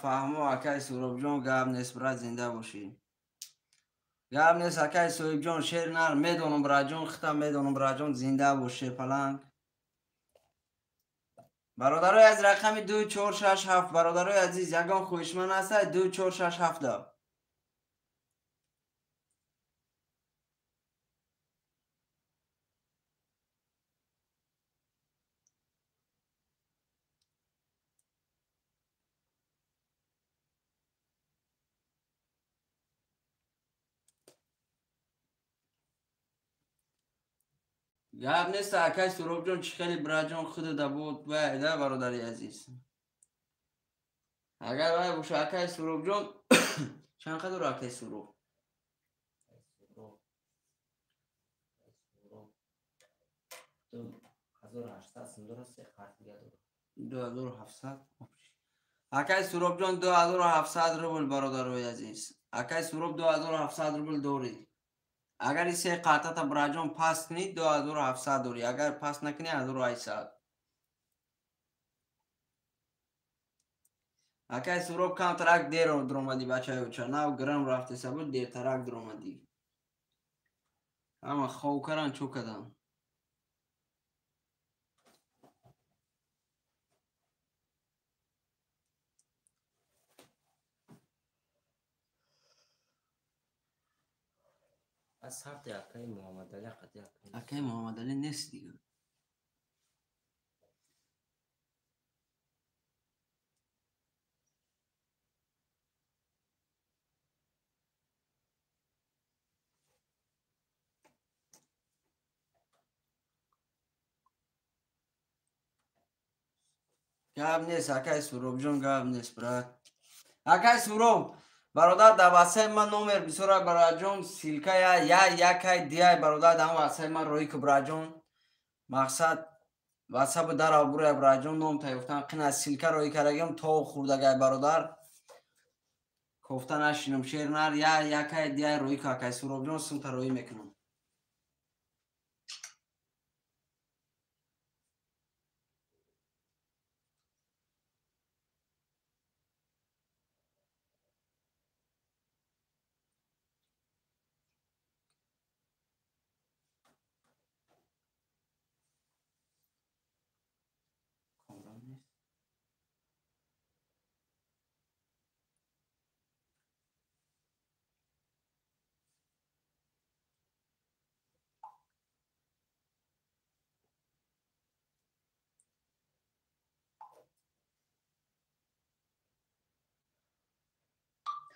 Фаҳмо акай Суробҷон, гап нест брат, зинда бошӣ. Гап нест акай Соҳибҷон, шер нар медонам браҷон, хитам медонам браҷон, зинда бош шерпаланг. Бародарои аз рақами 2 4 6 7 бародарои азиз, ягон хоҳишманд ҳаста 2 4 6 7 да. Гап нест, акай Суробҷон, чӣ хеле бираҷон худада буд вайда, бародари азиз. Агар вай боша, акай Суробҷон, чанд қадр акай Суроб? Суҳроб 1800 сум дорад, се қарт дига дорад. 2700. Акай Суробҷон, 2700 рубл, бародарои азиз. Акай Суроб, 2700 рубл дорӣ. Агар и се қартата, бираҷон, пас кунӣ, 2700 дорӣ. Агар пас накунӣ, 1800. Акай Суроб, камтарак дер дуромадӣ, бачаёча. Нав гирам рафтеса буд, дертарак дуромадӣ. Ҳама хов каран, чӯ кадан. Аз ҳарти акаи Муҳаммадалӣ қати акаи. Акаи Муҳаммадалӣ нест дига. Гап нест, акай Суробҷон, гап нест, брат. Акай Суроб, бародар, дар ватсапи ман номер бисёра, бародарҷон, ссылка я я якай диай, бародар, дар ватсапи ман роҳӣ ку, бираҷон. Мақсад ватсапу дарав бурая, бираҷон, ном таёфтан қина, ссылка роҳӣ кардагиам, то хурдагай, бародар. Кофта нашинам, шер нар, я якай диай роҳӣ ку, акай Суробҷон, сумта роҳӣ мекунам.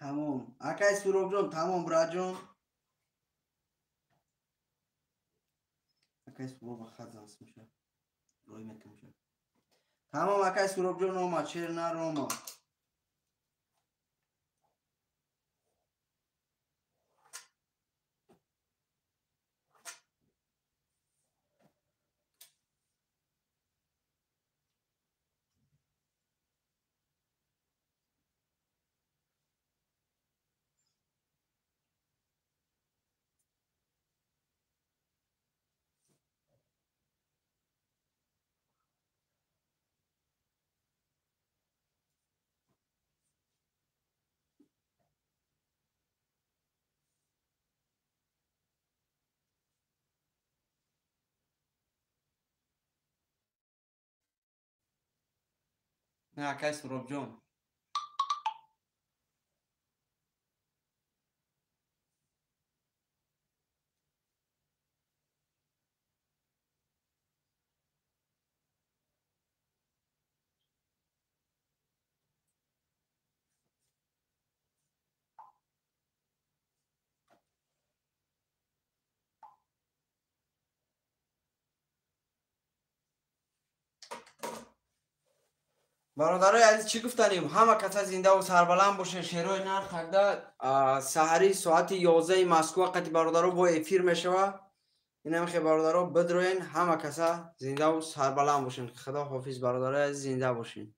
Тамом, акай Суробҷон, тамом, бираҷон. Акай Суроб хат занс меша, роҳӣ мекунам. Тамом, акай Суробҷон, омад, шер нар омад. Не, акай Суробҷон. Бародарои азиз, чӣ гуфтанем? Ҳама каса зиндаву сарбаланд бошед. Шерои нарх ҳагда саҳари соати 11 Москва қати, бародаро, бо эфир мешава. Инам хе, бародаро, бидроен. Ҳама каса зиндаву сарбаланд бошед. Худо ҳофиз, бародарои азиз, зинда бошед.